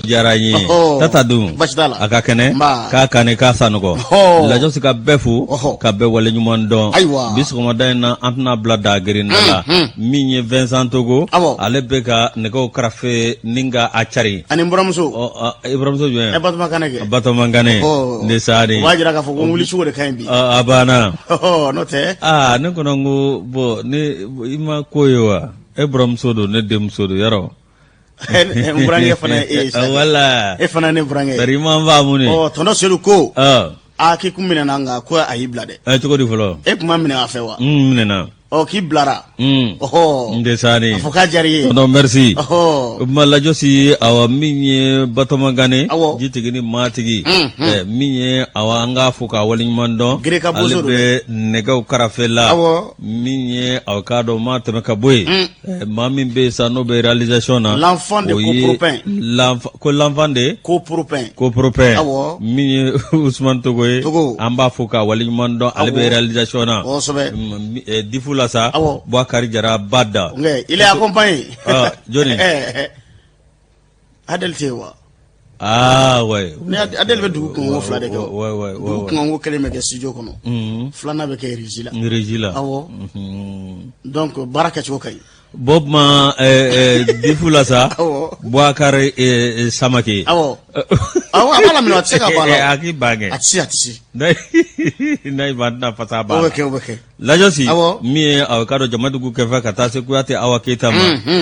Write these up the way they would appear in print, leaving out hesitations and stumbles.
diyara n ye. Ɔhɔ. Tata dun? Baasi t'a la. A ka kɛnɛ? Nba. K'a kane k'a sanɔgɔ. Ɔhɔ. Lajɔsi ka bɛɛ fo. Ɔhɔ. Ka bɛɛ waleɲuman dɔn. Ayiwa. Bi sɔgɔmada in na, an tɛna bila dagirinda la. Min ye Vincent Togo. Awɔ. Ale bɛ ka nɛgɛw karafe ni ka a cari. Ani n buramuso. Ɔ, ɔ, i buramuso jumɛn? Ɛ, Batoma Kanɛ kɛ. Batoma Kanɛ. Ɔhɔ. Ne sani. O b'a jira k'a fɔ ko n wuli cogo de ka ɲi bi. Ɔ, a banna. Ɔhɔ, n'o tɛ. Aa, ne kɔnɔ ko bɔn ne i ma ko ye wa, e buramuso don, ne denmuso don yarɔ. N burankɛ fana ye e ye sa. Wala. E fana ne burankɛ ye. Bari i ma n faamu ne. Ɔ, tɔnɔ Sedu ko. Ɔ. Aa, k'i kun minɛna nka ko a y'i bila dɛ. Ɛ, cogo di fɔlɔ? E kun ma minɛ a fɛ wa? N minɛna. Ɔ, k'i bilara. Ɔhɔ. N tɛ sa A fɔ k'a diyara i ye. Tonton, merci. Ɔhɔ. O tuma Lajɔsi, awa, min ye Batoma Gane. Awɔ. Jitigi ni maatigi. Ɛ, min ye, awa, an k'a fo k'a waleɲuman dɔn. Gereka bozo Ale don. bɛ nɛgɛw karafe la. Awɔ. Min ye, aw k'a dɔn, maa tɛmɛ ka bɔ yen. Ɛ, maa min bɛ yen sa, n'o bɛ réalisation na. L'enfant de o ye Copropin. Ko l'enfant de. Copropin. Copropin. Awɔ. Min ye Usumani Togo ye. Togo. An b'a fo k'a waleɲuman dɔn. Ale bɛ Awɔ. réalisation na. Kosɛbɛ. Difu la sa. Awɔ. Bouakari Jara Bada. Nka il est accompagné. Ah, jɔnni? Adel tɛ yen wa? Ah ouais. Ne Adel bɛ dugu kunkanko fila de kɛ. Ouais. Dugu kunkanko kelen bɛ kɛ studio kɔnɔ. Filanan bɛ kɛ régie la. Régie la. Awɔ. Donc baara kɛcogo ka ɲi. Bon ma difu la sa. Awɔ. Bouakari Samake. Awɔ. Awɔ, a b'a laminɛ, a tɛ se ka bɔ a la. A k'i ban kɛ. A tɛ se, a tɛ se. N'a y'i ban, tɛna fasa O bɛ ba. kɛ, o bɛ kɛ. Lajɔsi. Awɔ. Min ye a ka dɔn Jamadugu kɛfɛ ka taa se Kuyate Awa Keyita ma.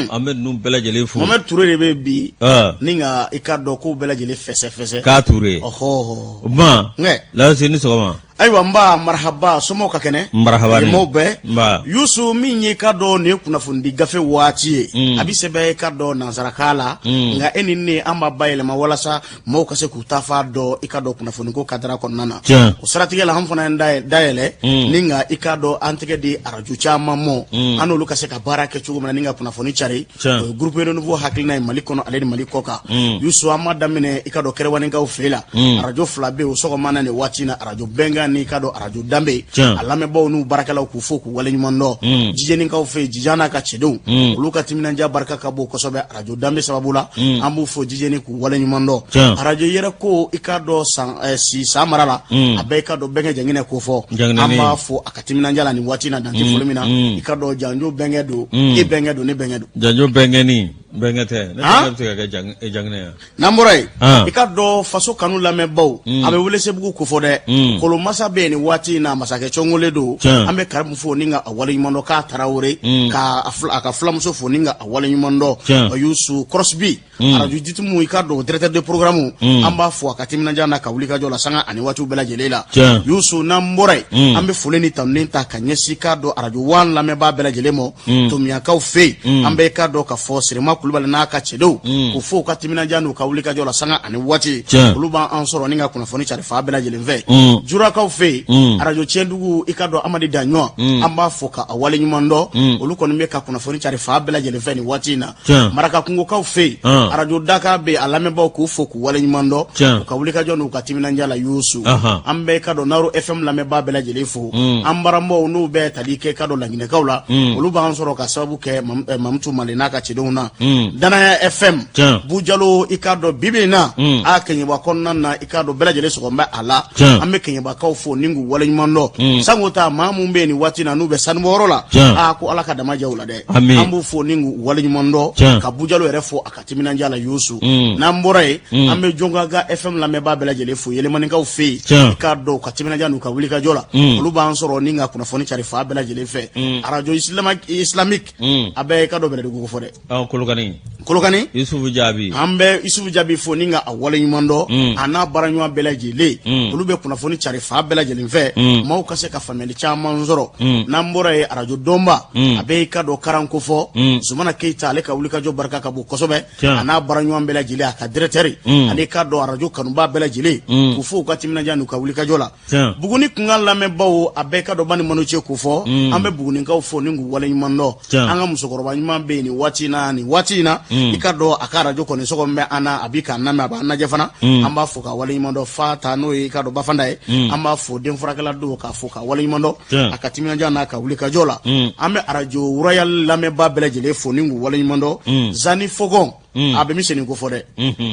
An bɛ ninnu bɛɛ lajɛlen fo. Mohamed Touré de bɛ bi. Ah. Ni ka i ka dɔn kow bɛɛ lajɛlen fɛsɛ fɛsɛ. K'a Touré. Ɔhɔ. O tuma. Nkɛ. Lajɔsi, ni sɔgɔma. Ayiwa, n ba, marahaba, somɔgɔw ka kɛnɛ? Marahaba ni. Maaw bɛɛ. Nba. Yusu, min ye i ka dɔn nin ye kunnafonidi gafe waati ye. A bɛ sɛbɛn i ka dɔn nansarakan la. Nka e ni ne, an b'a bayɛlɛma walasa maaw ka se k'u ta fa dɔn i ka dɔn kunnafoniko kadara kɔnɔna na. Tiɲɛ. O siratigɛ la, an fana ye dayɛlɛ ni nka i ka dɔn an tɛgɛ di arajo caman mɔ, an n'olu ka se ka baara kɛ cogo min na ni ka kunnafoni cari. Tiɲɛ. O ye groupe Renouveau hakilina ye Mali kɔnɔ ale ni Mali kɔ kan. Yusu, an ma daminɛ i ka dɔn Kɛrɛwanikaw fɛ la. Arajo fila bɛ yen o sɔgɔma na nin waati in na, arajo Bɛnkan ni i ka dɔn arajo Danbe. Tiɲɛ. A lamɛnbaaw n'u baarakɛlaw, k'u fo k'u waleɲuman dɔn. Jijɛnikaw fɛ yen, Jijan n'a ka cɛdenw, olu ka timinandiya barika ka bon kosɛbɛ arajo Danbe sababu la. An b'u fo Jijɛni k'u waleɲuman dɔn. Tiɲɛ. Arajo yɛrɛ ko i ka dɔn san si san mara la, a bɛɛ i ka dɔn bɛnkɛ Janginɛ ko fɔ. Janginɛni. An b'a fo a ka timinandiya la nin waati in na, dan tɛ foli min na. I ka dɔn Janjo bɛnkɛ don, e bɛnkɛ don, ne bɛnkɛ don. Janjo bɛnkɛni bɛnkɛ tɛ ne. Han? Bɛnkɛ bɛ se ka kɛ Janginɛ ye. N'an bɔra yen, Ah. i ka dɔn faso kanu lamɛnbaw, a bɛ Welesebugu kofɔ dɛ. Kolomasa bɛ yen nin waati in na, masakɛ cɔngole don. Tiɲɛ. An bɛ Karimu fo ni ka a waleɲuman dɔn, k'a Tarawele ka a ka fulamuso fo ni ka a waleɲuman dɔn. Tiɲɛ. Yusu Crosby, arajo jitimu, i ka dɔn directeur de programme, an b'a fo a ka timinandiya n'a ka wulikajɔ la sanga ani waatiw bɛɛ lajɛlen la. Tiɲɛ. Yusu, n'an bɔra yen, an bɛ foli ni tanuni ta ka ɲɛsin k'a dɔn arajo Wan lamɛnbaa bɛɛ lajɛlen ma Tomiyakaw fɛ yen. An bɛ i ka dɔn ka fɔ Sirima Kulubali n'a ka cɛdenw, k'u fo u ka timinandiya n'u ka wulikajɔ la sanga ani waati. Tiɲɛ. Olu b'an sɔrɔ ni ka kunnafoni cari fan bɛɛ lajɛlen fɛ. Jurakaw fɛ yen, arajo Tiɲɛdugu, i ka dɔn Amadi Daɲɔ, an b'a fo ka a waleɲuman dɔn. Olu kɔni bɛ ka kunnafoni cari fan bɛɛ lajɛlen fɛ nin waati in na. Tiɲɛ. Maraka kungokaw fɛ yen, arajo Daka bɛ yen, a lamɛnbaaw, k'u fo k'u waleɲuman dɔn Tiɲɛ. u ka wulikajɔ n'u ka timinandiya la. Yusu, an bɛ ka dɔn Naro FM lamɛnbaa bɛɛ lajɛlen fo. An baramɔgɔw n'u bɛ tali kɛ ka dɔn Laginɛkaw la, olu b'an sɔrɔ ka sababu kɛ Mamutu Male n'a ka cɛdenw na. Danaya FM, Tiɲɛ. Bujalo, i k'a dɔn bibi in na, a Kɛɲɛba kɔnɔna na, i k'a dɔn bɛɛ lajɛlen sɔgɔn bɛ a la. Tiɲɛ. An bɛ Kɛɲɛbakaw fo ni k'u waleɲuman dɔn. Sango ta maa mun bɛ yen nin waati in na n'u bɛ sanubɔyɔrɔ la, Tiɲɛ. a ko Ala ka dama jɛ u la dɛ. Ami. An b'u fo ni k'u waleɲuman dɔn Tiɲɛ. ka Bujalo yɛrɛ fo a ka timinandiya la. Yusu, n'an bɔra yen, an bɛ Jɔnkaga FM lamɛnbaa bɛɛ lajɛlen fo Yɛlɛmanikaw fɛ yen. Tiɲɛ. I k'a dɔn u ka timinandiya n'u ka wulikajɔ la, olu b'an sɔrɔ ni ka kunnafoni cari fan bɛɛ lajɛlen fɛ. Arajo islamique, a bɛɛ i ka dɔn Bɛlɛdugu fɔ dɛ. Ɔ, Kolokani. Kolokani. Yusufu Jaabi. An bɛ Isufu Jaabi fo ni ka a waleɲuman dɔn, a n'a baaraɲɔgɔn bɛɛ lajɛlen. Olu bɛ kunnafoni cari fan bɛɛ lajɛlen fɛ, maaw ka se ka faamuyali caman sɔrɔ. N'an bɔra yen, arajo Dɔnba, a bɛ i ka dɔn karanko fɔ Zumana Keyita, ale ka wulikajɔ barika ka bon kosɛbɛ. Tiɲɛ. A n'a baaraɲɔgɔn bɛɛ lajɛlen, a ka directeur ani ka dɔn arajo kanuba bɛɛ lajɛlen, k'u fo u ka timinandiya n'u ka wulikajɔ la. Tiɲɛ. Buguni kunkan lamɛnbaw, a bɛɛ ka dɔn Bani Manuce ko fɔ. An bɛ Bugunikaw fo ni k'u waleɲuman dɔn. Tiɲɛ. An ka musokɔrɔba ɲuman bɛ yen nin waati in na, nin waati in na, i ka dɔn a ka arajo kɔni sɔgɔma bɛ an na, a bi k'an lamɛn, a b'an lajɛ fana. An b'a fo ka waleɲuman dɔn. Fa ta n'o ye i ka dɔn Bafanda ye, an b'a fo den furakɛla don, k'a fo ka waleɲuman dɔn Tiɲɛ. a ka timinandiya n'a ka wulikajɔ la. An bɛ arajo Royal lamɛnbaa bɛɛ lajɛlen fo ni k'u waleɲuman dɔn. Zani Fɔgɔn. a bɛ miseni ko fɔ dɛ.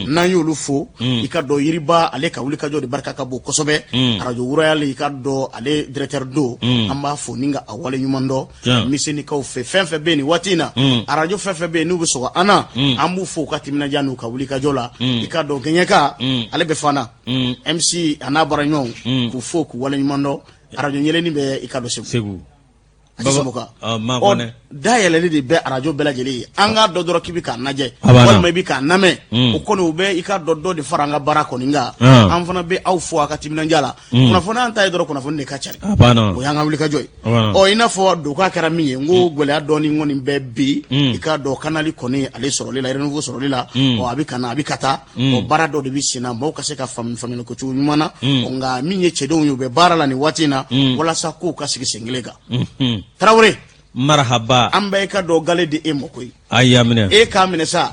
N'an y'olu fo, i ka dɔn yiriba ale ka wulikajɔ de barika ka bon kosɛbɛ. Arajo Royal, i ka dɔn ale directeur don, an b'a fo ni ka a wale ɲuman dɔn. Misenikaw fɛ, fɛn fɛn bɛ yen nin waati in na, arajo fɛn fɛn bɛ yen n'u bɛ sɔgɔ an na, an b'u fo u ka timinandiya n'u ka wulikajɔ la. I ka dɔn gɛɲɛka ale bɛ fana MC a n'a baaraɲɔgɔnw, k'u fo k'u wale ɲuman dɔn. Arajo ɲɛlɛni bɛ i ka dɔn Segu. Segu. Dayɛlɛli de bɛ arajo bɛɛ lajɛlen ye. An k'a dɔn dɔrɔn k'i bɛ k'a lajɛ walima i bɛ k'a lamɛn, o kɔni o bɛ i ka dɔn dɔ de fara an ka baara kɔni kan. An fana bɛ aw fo aw ka timinandiya la. Kunnafoni an ta ye dɔrɔn kunnafoni de ka cari, o y'an ka wulikajɔ ye. Ɔ, i n'a fɔ doka kɛra min ye, n ko gɛlɛya dɔɔni kɔni bɛ bi, i ka dɔn canal kɔni ale sɔrɔli la, renouveau sɔrɔli la. Ɔ, a bɛ ka na, a bɛ ka taa. Ɔ, baara dɔ de bɛ sen na, maaw ka se ka faamu faamuyali ko cogo ɲuman na. Ɔ, nka min ye cɛdenw ye, u bɛ baara la nin waati in na walasa kow ka sigi sen kelen kan. Tarawele. Marahaba. An bɛ i ka dɔn gale di e ma koyi. A y'a minɛ. E k'a minɛ sa.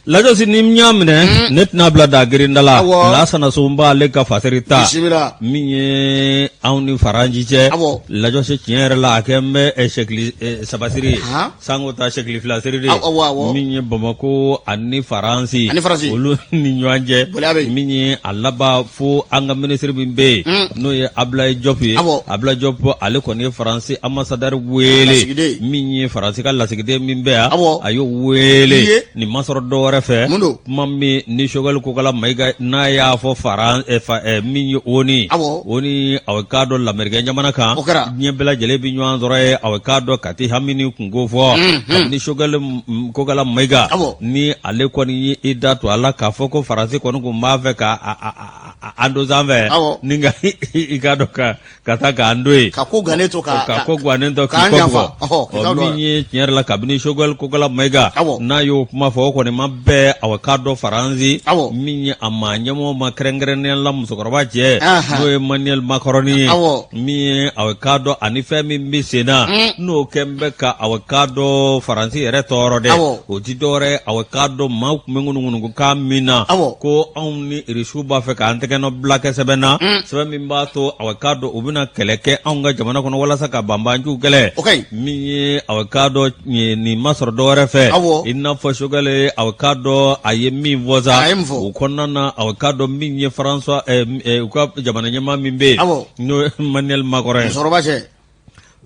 Lajɔsi, ni n y'a minɛ, ne tɛna bila da girinda la. Lasana Sunba ale ka fasiri ta. Bisimila. Min ye anw ni faranji cɛ. Lajɔsi, tiɲɛ yɛrɛ la, a kɛ n bɛ sɛkili saba siri ye. Sanko ta sɛkili fila siri de. Min ye Bamakɔ ani Faransi. Ani Faransi. Olu ni ɲɔgɔn cɛ. Min ye a laban fo an ka minisiri min bɛ yen, n'o ye Abulayi Jɔpu ye. Abulayi Jɔpu, ale kɔni ye Faransi ambassadeur wele. Min ye Faransi ka lasigiden min bɛ yan, a y'o wele. Nin ma sɔrɔ dɔ wɛrɛ fɛ, kuma min ni Sogɛli Kokala Mayiga n'a y'a fɔ faran min ye ONU, ONU, aw k'a dɔn lamerikɛn jamana kan, diɲɛ bɛɛ lajɛlen bɛ ɲɔgɔn sɔrɔ ye, aw k'a dɔn ka t'i hami ni kunko fɔ. Kabini Sogɛli Kokala Mayiga ni ale kɔni ye i da to a la k'a fɔ ko Faransi kɔni tun b'a fɛ ka an don sanfɛ ni ka i k'a dɔn ka taa k'an to yen. Ka ko gannen to ka ko gannen to k'i kɔ bugɔ. Min ye tiɲɛ yɛrɛ la, kabini Sogɛli Kokala Mayiga n'a y'o kuma fɔ, o kɔni ma bɛn aw k'a dɔn Faransi min ye a maa ɲɛmɔgɔ ma, kɛrɛnkɛrɛnnenya la musokɔrɔba cɛ, n'o ye Emmanuel Macron ye. Min ye aw k'a dɔn ani fɛn min bɛ sen na, n'o kɛn bɛ ka aw k'a dɔn Faransi yɛrɛ tɔɔrɔ dɛ, o ti dɔwɛrɛ, aw k'a dɔn maaw tun bɛ ŋunuŋunukan min na ko anw ni Irisiw b'a fɛ k'an tɛgɛnɔ bila kɛ sɛbɛn na, sɛbɛn min b'a to aw k'a dɔn u bɛna kɛlɛ kɛ anw ka jamana kɔnɔ walasa ka banbaanciw kɛlɛ. Min ye aw k'a dɔn nin ma sɔrɔ dɔwɛrɛ fɛ, i n'a fɔ Sogɛli aw k'a dɔn a ye min fɔ sa o kɔnɔna na, aw k'a dɔn min ye Faransa u ka jamana ɲɛmaa min bɛ yen, n'o ye Emmanuel Macron ye. Musokɔrɔba cɛ.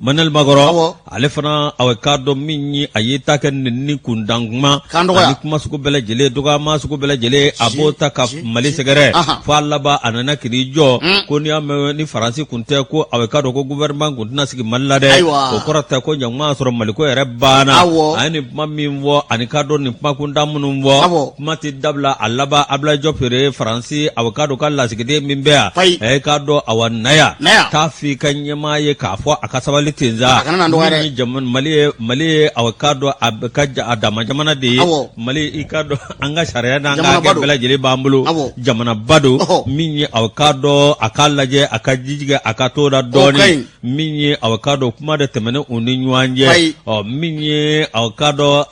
Emmanuel Macron, ale fana aw k'a dɔn min ye a ye ta kɛ ni kundan kuma ani kuma sugu bɛɛ lajɛlen, dɔgɔyama sugu bɛɛ lajɛlen, a b'o ta ka Mali sɛgɛrɛ fo a laban a nana k'i jɔ ko n'i y'a mɛn ni Faransi kun tɛ, ko aw k'a dɔn ko gouvernement kun tɛna sigi Mali la dɛ. O kɔrɔ tɛ ko ɲakuma sɔrɔ Maliko yɛrɛ banna. A ye nin kuma min fɔ ani k'a dɔn nin kuma kuntan minnu fɔ, kuma tɛ dabila. A laban Abulayi Jɔpu yɛrɛ, Faransi aw k'a dɔn ka lasigiden min bɛ yan, ɛ k'a dɔn awa na yan, taa f'i ka ɲɛmaa ye k'a fɔ a ka sabali ten sa. Mali ye Mali ye aw k'a dɔn a ka a dama jamana de ye Mali. I k'a dɔn an ka sariya n'an ka hakɛ bɛɛ lajɛlen b'an bolo, jamanaba don. Min ye aw k'a dɔn a k'a lajɛ, a ka jijigɛ, a ka t'o la dɔɔnin. Min ye aw k'a dɔn kuma de tɛmɛnen u ni ɲɔgɔn cɛ. Ɔ, min ye aw k'a dɔn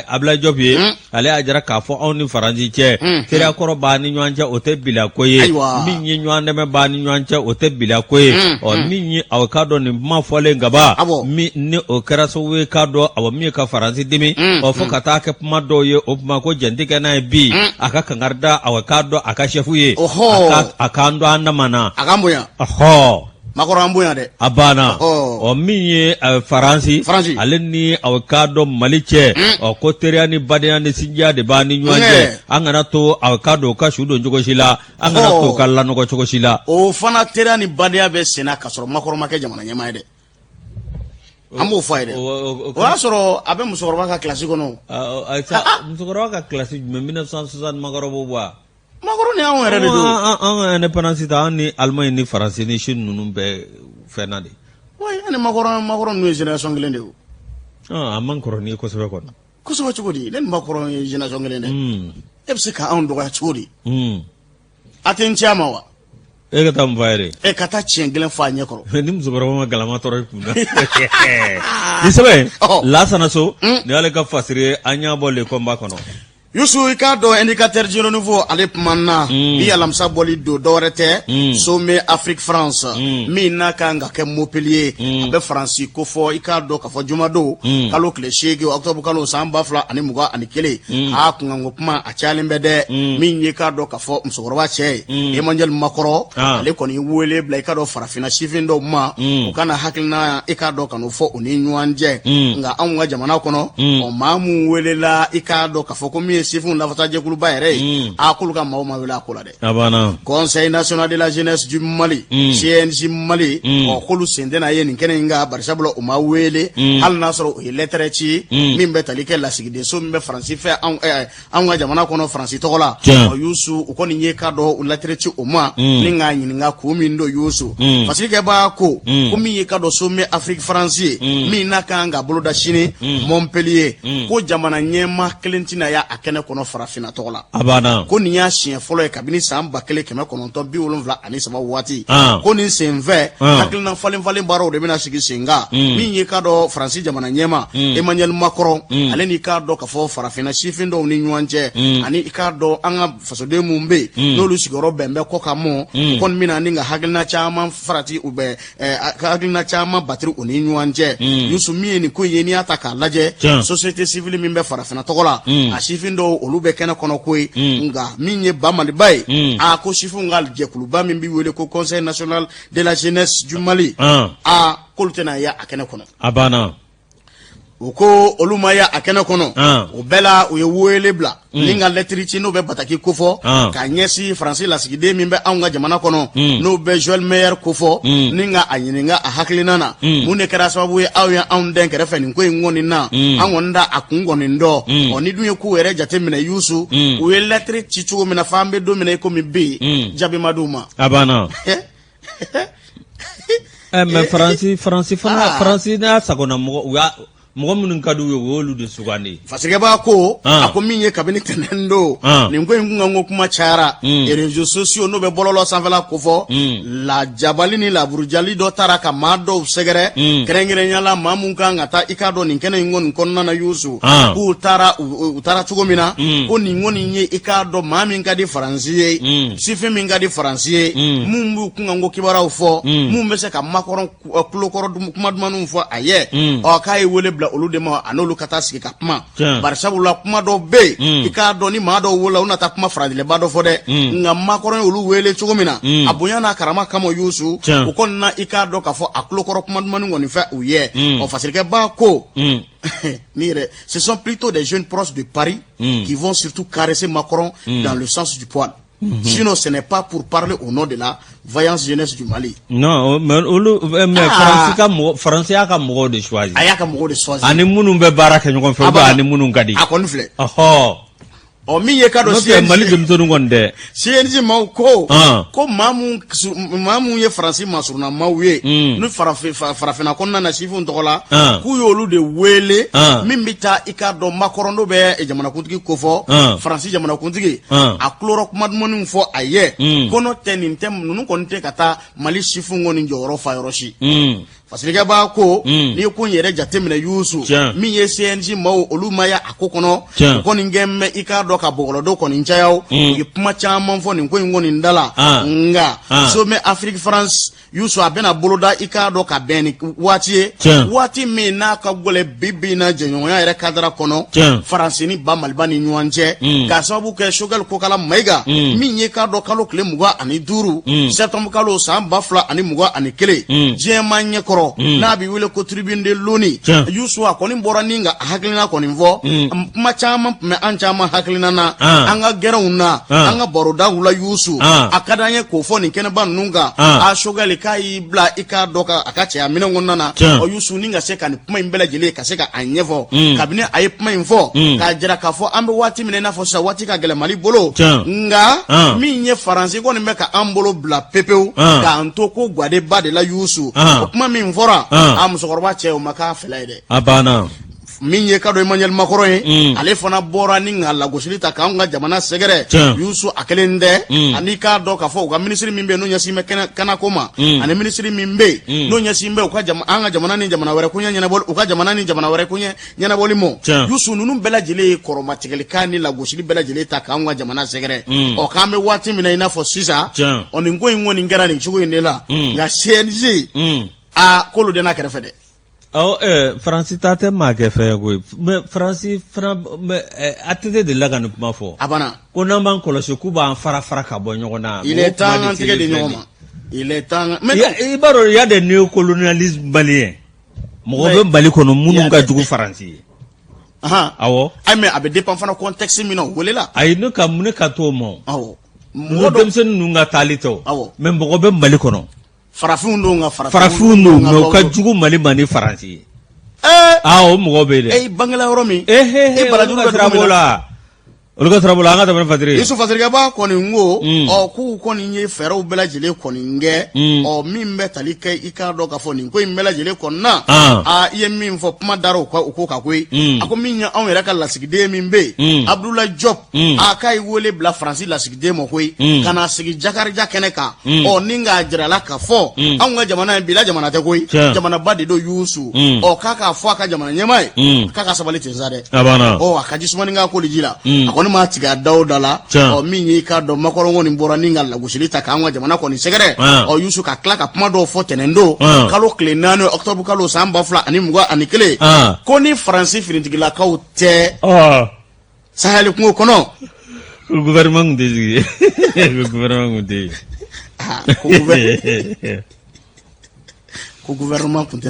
Abulayi Jɔpu ye, ale y'a jira k'a fɔ anw ni Faransi cɛ, teriya kɔrɔ b'an ni ɲɔgɔn cɛ, o tɛ bila ko ye. Min ye ɲɔgɔn dɛmɛ b'an ni ɲɔgɔn cɛ, o tɛ bila ko ye. Ɔ, min ye aw k'a dɔn nin kuma fɔlen kaban, min ni o kɛra sababu ye k'a dɔn awa min ye ka Faransi dimi, ɔ, fo ka taa kɛ kuma dɔw ye, o kuma ko jɛn tɛ kɛ n'a ye bi, a ka kankari da aw k'a dɔn a ka sɛfu ye, a k'an to an dama na. A k'an bonya. Ɔhɔ. Macron an bonya dɛ. A banna. Ɔ, min ye Faransi ale ni aw k'a dɔn Mali cɛ, ɔ, ko teriya ni badenya ni sinjiya de b'an ni ɲɔgɔn cɛ. An kana to aw k'a dɔn u ka su don cogo si la, an kana to u ka lanɔgɔ cogo si la. O fana teriya ni badenya bɛ senna k'a sɔrɔ Macron ma kɛ jamana ɲɛmaa ye dɛ. An b'o fɔ a ye dɛ. O y'a sɔrɔ a bɛ musokɔrɔba ka kilasi kɔnɔ. Musokɔrɔba ka kilasi jumɛn? 1960 Macron b'o bɔ wa? Macron ni anw yɛrɛ de don. An ka indépendance ta, an ni Allemagne ni Faransi ni Chine ninnu bɛɛ fɛn na de. Oui, an ni Macron Macron ninnu ye génération kelen de ye o. A man kɔrɔ n'i ye kosɛbɛ kɔni. Kosɛbɛ cogo di? Ne ni Macron ye génération kelen dɛ. E bɛ se ka anw dɔgɔya cogo di? A tɛ n ci a ma wa? E ka taa mun f'a ye de? E ka taa tiɲɛ gɛlɛn fɔ a ɲɛ kɔrɔ. Ni musokɔrɔba ma galama tɔrɔ i kun na. Nin sɛbɛn Lasana So, nin y'ale ka fasiri ye, an y'a bɔ Le Combat kɔnɔ. Yusu i k'a dɔn Indicateur du Renouveau ale kumana bi alamisa bɔli don dɔwɛrɛ tɛ sommet Afrique France min n'a kan ka kɛ Montpellier a bɛ Faransi kofɔ i k'a dɔn k'a fɔ jumadon kalo tile 8 octobre kalo san 2021 a kunkanko kuma a cayalen bɛ dɛ min ye k'a dɔn k'a fɔ musokɔrɔba cɛ ye Emmanuel Macron ale kɔni ye wele bila i k'a dɔn farafinna sifin dɔw ma u ka na hakilina i k'a dɔn ka n'o fɔ u ni ɲɔgɔn cɛ nka anw ka jamana kɔnɔ ɔ maa min welela i k'a dɔn k'a fɔ ko min ye sifinw lafasajɛkuluba yɛrɛ ye a k'olu ka maaw ma wele a ko la dɛ a banna Conseil national de la jeunesse du Mali CNJ Mali ɔ k'olu sen tɛna ye nin kɛnɛ in kan barisabula u ma wele hali n'a sɔrɔ u ye lɛtɛrɛ ci min bɛ tali kɛ lasigidenso min bɛ Faransi fɛ anw anw ka jamana kɔnɔ Faransi tɔgɔ la ɔ Yusu u kɔni ye k'a dɔn u lɛtɛrɛ ci o ma ni k'a ɲininka kun min don Yusu fasirikɛbaa ko ko min ye k'a dɔn sommet Afrique France ye min n'a kan ka boloda sini Montpellier ko jamana ɲɛmaa kelen tɛna ye a kɛnɛ kɔnɔ farafinna tɔgɔ la a banna ko nin y'a siɲɛ fɔlɔ ye kabini san 1973 waati ko nin senfɛ hakilina falen falen baaraw de bɛna sigi sen kan min ye k'a dɔn Faransi jamana ɲɛmaa Emmanuel Macron ale n'i k'a dɔn k'a fɔ farafinna sifin dɔw ni ɲɔgɔn cɛ ani i k'a dɔn an ka fasoden minnu bɛ yen n'olu sigiyɔrɔ bɛn bɛ kɔkan mɔ u kɔni bɛna ni ka hakilina caman farati u bɛ hakilina caman batiri u ni ɲɔgɔn cɛ Yusu min ye nin ko in ye n'i y'a ta k'a lajɛ société civile min bɛ farafinna tɔgɔ la a sifin dɔw olu bɛ kɛnɛ kɔnɔ ko ye nka min ye ba Maliba ye a ko sifinw ka jɛkuluba min bɛ wele ko Conseil national de la jeunesse du Mali a k'olu tɛna ye a kɛnɛ kɔnɔ a banna u ko olu ma ye a kɛnɛ kɔnɔ o bɛɛ la u ye wele bila ni ka lɛtiri ci n'o bɛ bataki kofɔ k'a ɲɛsin Faransi lasigiden min bɛ anw ka jamana kɔnɔ n'o bɛ Joël Meyer kofɔ ni ka a ɲininka a hakilina na mun de kɛra sababu ye aw ye anw dɛn kɛrɛfɛ nin ko in kɔni na an kɔni da a kun kɔni dɔn ɔ ni dun ye kow yɛrɛ jate minɛ Yusu u ye lɛtiri ci cogo min na f'an bɛ don min na i komi bi jaabi ma d'u ma a banna mais Faransi Faransi fana ah. Faransi n'a sagona mɔgɔ u y'a mɔgɔ minnu ka d'u ye u y'olu de sugandi fasirikɛbaa ko ah. a ko min ye kabini tɛnɛn don ah. nin ko in kunkanko kuma cayara réseaux sociaux n'o bɛ bɔlɔlɔ sanfɛla kofɔ lajabali ni laburujali dɔ taara ka maa dɔw sɛgɛrɛ kɛrɛnkɛrɛnya la maa mun kan ka taa i k'a dɔn nin kɛnɛ in kɔni kɔnɔna na Yusu k'u taara u taara cogo min na ko nin kɔni ye i k'a dɔn maa min ka di Faransi ye sifin min ka di Faransi ye mun b'u kunkanko kibaruyaw fɔ mun bɛ se ka Macron tulokɔrɔ kuma dumanw fɔ a ye ɔ k'a ye wele bila olu de ma a n'olu ka taa sigi ka kuma bari sabula kuma dɔw bɛ yen i k'a dɔn ni maa dɔw wele u na taa kuma farajɛlɛba dɔ fɔ dɛ nka Macron ye olu wele cogo min na a bonya n'a karama kama Yusu u kɔni na i k'a dɔn k'a fɔ a tulokɔrɔ kuma dumanni kɔni fɛ u ye ɔ fasirikɛba ko ni yɛrɛ ce sont plutôt des jeunes proches de Paris qui vont surtout caresser Macron dans le sens du poil. Sinon, ce n'est pas pour parler au nom de la vaillante jeunesse du Mali. Non, mais olu mais ah. Faransi ka mɔgɔ Faransi y'a ka mɔgɔw de choisi. A y'a ka mɔgɔw de choisi. Ani minnu bɛ baara kɛ ɲɔgɔn fɛ ou bien ani minnu ka di. A kɔni filɛ. Ɔhɔ. Ɔ min ye ka dɔn CNJ Mali denmisɛnninw kɔni dɛ. CNJ maaw ko. Ko maa mun ye Faransi masurunna maaw ye. Ni farafinna kɔnɔna na sifinw tɔgɔ la. K'u y'olu de wele. Min bɛ taa i k'a dɔn Macron n'o bɛ jamanakuntigi kofɔ. Faransi jamanakuntigi. A tulorɔ kuma dumanniw fɔ a ye. Ko n'o tɛ nin tɛ ninnu kɔni tɛ ka taa Mali sifinw kɔni jɔyɔrɔ fa yɔrɔ si. Fasirikɛbaa ko n'i ye ko in yɛrɛ jateminɛ Yusu min ye CNJ maaw olu ma ye a ko kɔnɔ u kɔni kɛn bɛ i k'a dɔn ka bɔgɔlɔdon kɔni caya u ye kuma caman fɔ nin ko in kɔni da la nka sommet Afrique France Yusu a bɛna boloda i k'a dɔn ka bɛn ni waati ye waati min n'a ka gɛlɛn bi bi in na jɛɲɔgɔnya yɛrɛ cadre kɔnɔ Faransi ni ba Maliba ni ɲɔgɔn cɛ k'a sababu kɛ Choguel Kokala Mayiga min ye k'a dɔn kalo tile 25 septembre kalo san 2021 diɲɛmaa ɲɛkɔrɔ n'a bɛ wele ko tribune de l'ONU Yusu a kɔni bɔra ni ka hakilina kɔni fɔ kuma caman tun bɛ an caman hakilina na an ka gɛrɛnw na an ka barodaw la Yusu a ka d'an ye k'o fɔ nin kɛnɛba ninnu kan a Choguel k'a y'i bila i k'a dɔn ka a ka cɛya minɛn kɔnɔna na ɔ Yusu ni ka se ka nin kuma in bɛɛ lajɛlen ka se ka a ɲɛfɔ kabini a ye kuma in fɔ k'a jira k'a fɔ an bɛ waati min na i n'a fɔ sisan waati ka gɛlɛn Mali bolo nka min ye Faransi kɔni bɛ ka an bolo bila pepewu k'an to ko gwadeba de la Yusu o kuma min fɔra a musokɔrɔba cɛ o ma k'a fɛla ye dɛ a banna. Min ye ka dɔn Emmanuel Macron ye ale fana bɔra ni ka lagosili ta k'anw ka jamana sɛgɛrɛ Yusu a kelen tɛ ani k'a dɔn k'a fɔ u ka minisiri min bɛ yen n'o ɲɛsin bɛ kanako ma ani minisiri min bɛ yen n'o ɲɛsin bɛ u ka an ka jamana ni jamana wɛrɛ koɲɛ ɲɛnabɔli u ka jamana ni jamana wɛrɛ koɲɛ ɲɛnabɔli ma Yusu ninnu bɛɛ lajɛlen ye kɔrɔmatigɛlikan ni lagosili bɛɛ lajɛlen ta k'anw ka jamana sɛgɛrɛ ɔ k'an bɛ waati min na i n'a fɔ sisan ɔ nin ko in kɔni kɛra nin cogo in de la nka CNJ aa k'olu denna kɛrɛfɛ dɛ. Awɔ Faransi ta tɛ maa kɛ fɛn ye koyi mais Faransi fana ATT delila ka nin kuma fɔ. A banna. Ko n'an m'an kɔlɔsi k'u b'an fara fara ka bɔ ɲɔgɔn na. Il est temps an tɛgɛ di ɲɔgɔn ma. Il est temps mais i b'a dɔn il y a des néocolonialistes maliens. Mɔgɔ bɛ Mali kɔnɔ minnu ka jugu Faransi ye. Awɔ. Ayi mais a bɛ dépend fana contexte min na u welela. Ayi ne ka ne kan t'o ma. Awɔ. Mɔgɔ denmisɛnnin ninnu ka taali tɛ o. Awɔ. Mais mɔgɔ bɛ Mali kɔnɔ. Farafinw don nka farafinw don mais u ka jugu Mali ma ni Faransi ye. Ɛɛ! Aa o mɔgɔ bɛ yen dɛ. E i bangela yɔrɔ min. Ehe i barajuru bɛ sira b'o la. Olu ka sira b'o la an ka tɛmɛ ni Fatiri ye. Yusu Fasirikɛba kɔni ko ɔ k'u kɔni ye fɛɛrɛw bɛɛ lajɛlen kɔni kɛ ɔ min bɛ tali kɛ i k'a dɔn k'a fɔ nin ko in bɛɛ lajɛlen kɔni na aa i ye min fɔ kuma dara o ko kan koyi a ko min ye anw yɛrɛ ka lasigiden min bɛ yen Abdoulaye Diop a k'a ye wele bila Faransi lasigiden ma koyi ka na sigi Jakarija kɛnɛ kan ɔ ni k'a jira la k'a fɔ anw ka jamana in bila jamana tɛ koyi jamanaba de don Yusu ɔ k'a k'a fɔ a ka jamana ɲɛmaa ye k'a ka sabali ten sa dɛ a banna ɔ a ka ji sumani k'a koli ji la a kɔni ma tigɛ a da o da la ɔ min y'i k'a dɔn Macron kɔni bɔra ni ka lagosili ta k'an ka jamana kɔni sɛgɛrɛ ɔ Yusu ka tila ka kuma dɔw fɔ tɛnɛn don kalo tile 4 octobre kalo san 2021 ko ni Faransi finitigilakaw tɛ Sahel kungo kɔnɔ ko gouvernement tun tɛ sigi ko gouvernement tun tɛ yen ko gouvernement tun tɛ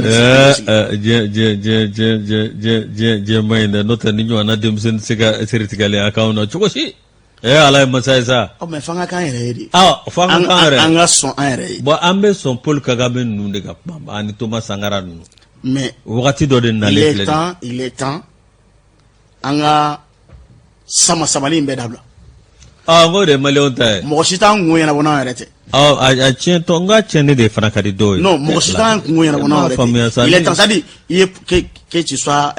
diɲɛ ma ɲi dɛ n'o tɛ nin ɲɔgɔnna denmisɛnnin tɛ se ka siritigɛli a kan na cogo si ee ala ye masa ye sa mais f'an ka k'an yɛrɛ ye de f'an ka k'an yɛrɛ an ka sɔn an yɛrɛ ye bon an bɛ sɔn Paul Kagame ninnu de ka kuma ma ani Thomas Sankara ninnu mais wagati dɔ de nalen filɛ il est temps an ka sama samali in bɛɛ dabila n k'o de ye maliyɛnw ta ye mɔgɔ si t'an kunko ɲɛnabɔ n'an yɛrɛ tɛ a tiɲɛ tɔ n ka tiɲɛni de fana ka di dɔw ye non mɔgɔ si t'an kunko ɲɛnabɔ n'an yɛrɛ tɛ il est temps c'est à dire i ye que tu sois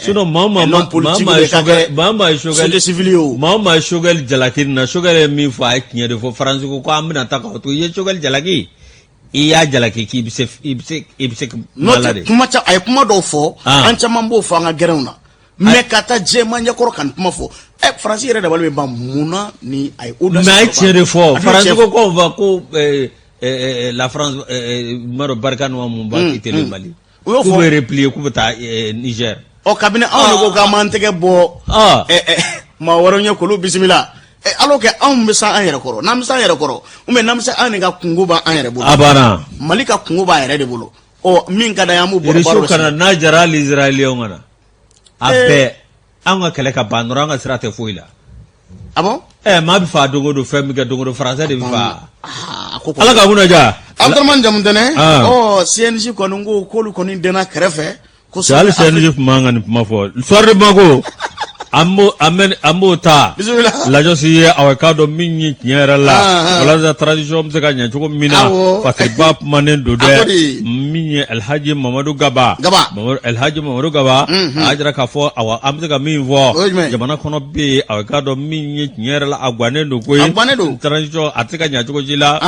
sinon maa o maa maa maa ye Choguel société civile ye o maa o maa ye Choguel jalaki nin na Choguel ye min fɔ a ye tiɲɛ de fɔ Faransi ko ko an bɛna taa k'aw to i ye Choguel jalaki i y'a jalaki k'i bɛ se i bɛ se i bɛ se kuma la de. kuma a ye kuma dɔw fɔ. An caman b'o fɔ an ka gɛrɛnw na. mais ka taa jɛman ɲɛkɔrɔ ka nin kuma fɔ ɛ Faransi yɛrɛ dabali bɛ ban mun na ni a ye audace. Mais a ye tiɲɛ de fɔ Faransi ko ko va ko la France n m'a dɔn Barkhane wa mun va quitter le Mali. U y'o fɔ k'u bɛ replier k'u bɛ taa Niger. Ɔ kabini anw de ko k'an b'an tɛgɛ bɔ maa wɛrɛw ɲɛ k'olu bisimila alors que anw bɛ s'an yɛrɛ kɔrɔ n'an bɛ s'an yɛrɛ kɔrɔ ou bien n'an bɛ se an de ka kunko b'an yɛrɛ bolo. A banna. Mali ka kunko b'a yɛrɛ de bolo ɔ min ka d'an ye an b'o bɔ baaraw la. Irisiw ka na n'a jara hali Israéliens ka na. A bɛɛ an ka kɛlɛ ka ban dɔrɔn an ka sira tɛ foyi la. Ah bon? Ɛ maa bɛ faa don o don fɛn bɛ kɛ don o don français de bɛ faa. Ala ka kunna diya. Abudramani Jamutɛnɛ. Ɔ CNJ kɔni ko k'olu kɔni denna kɛrɛfɛ. Ko hali CNJ tun man kan ka nin kuma fɔ soir de Bamako an b'o ta lajɔsi ye aw k'a dɔn min ye tiɲɛ yɛrɛ la walasa transition bɛ se ka ɲɛ cogo min na Fasiriba kumanen don dɛ min ye Alhaji Mamadu Gaba Alhaji Mamadu Gaba a y'a jira k'a fɔ awa an bɛ se ka min fɔ jamana kɔnɔ bɛ yen aw k'a dɔn min ye tiɲɛ yɛrɛ la a gannen don koyi transition a tɛ se ka ɲɛ cogo si la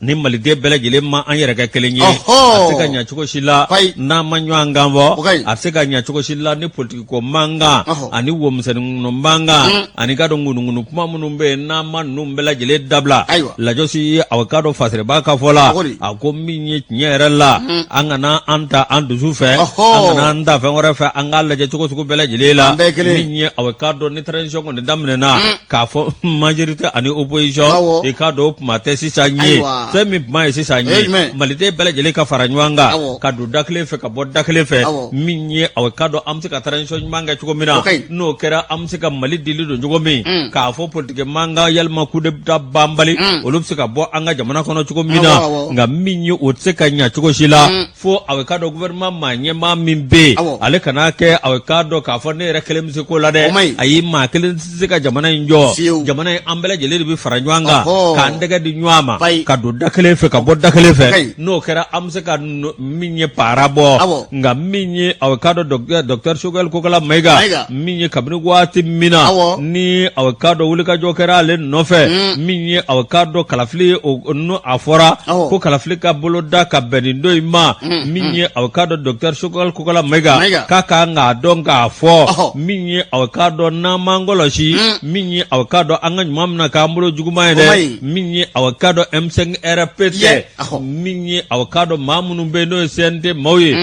ni maliden bɛɛ lajɛlen ma an yɛrɛ kɛ kelen ye a tɛ se ka ɲɛ cogo si la n'an ma ɲɔgɔn kan fɔ a tɛ se ka ɲɛ cogo si la ni politikiko mankan ani womisɛnnin mankan ani k'a dɔn ŋunuŋunu kuma minnu bɛ yen n'an ma ninnu bɛɛ lajɛlen dabila lajɔsi aw k'a dɔn Fasiriba ka fɔ la a ko min ye tiɲɛ yɛrɛ la an kana an ta an dusu fɛ an kana an ta fɛn wɛrɛ fɛ an k'a lajɛ cogo sugu bɛɛ lajɛlen la min ye aw k'a dɔn ni transition kɔni daminɛna k'a fɔ majorité ani opposition i k'a dɔn o kuma tɛ sisan ye fɛn min kuma ye sisan ye maliden bɛɛ lajɛlen ka fara ɲɔgɔn kan ka don da kelen fɛ ka bɔ da kelen fɛ min ye aw k'a dɔn an bɛ se ka transition ɲuman kɛ cogo min na n'o kɛra an bɛ se ka Mali dili don cogo min k'a fɔ politique mankan yalima coup d'état banbali olu bɛ se ka bɔ an ka jamana kɔnɔ cogo min na nka min ye o tɛ se ka ɲɛ cogo si la fo aw k'a dɔn gouvernement maa ɲɛmaa min bɛ yen ale kana kɛ aw k'a dɔn k'a fɔ ne yɛrɛ kelen bɛ se ko la dɛ ayi maa kelen tɛ se ka jamana in jɔ jamana in an bɛɛ lajɛlen de bɛ fara ɲɔgɔn kan k'an tɛgɛ di ɲɔgɔn ma ka don da kelen fɛ ka bɔ da kelen fɛ, n'o kɛra an bɛ se ka min ye para bɔ. Nka min ye aw k'a dɔn, docteur Choguel Kokala Mayiga, min ye kabini waati min na ni aw k'a dɔn wulikajɔ kɛra ale nɔfɛ, min ye aw k'a dɔn kalafili n'o a fɔra ko kalafili ka boloda ka bɛn nin don in ma, min ye aw k'a dɔn docteur Choguel Kokala Mayiga k'a kan k'a dɔn k'a fɔ min ye aw k'a dɔn n'an m'an kɔlɔsi, min ye aw k'a dɔn an ka ɲuman bɛna k'an bolo juguman ye dɛ. Min ye aw k'a dɔn M5 RFP tɛ, min ye aw k'a dɔn maa minnu bɛ yen n'o ye CNT maaw ye,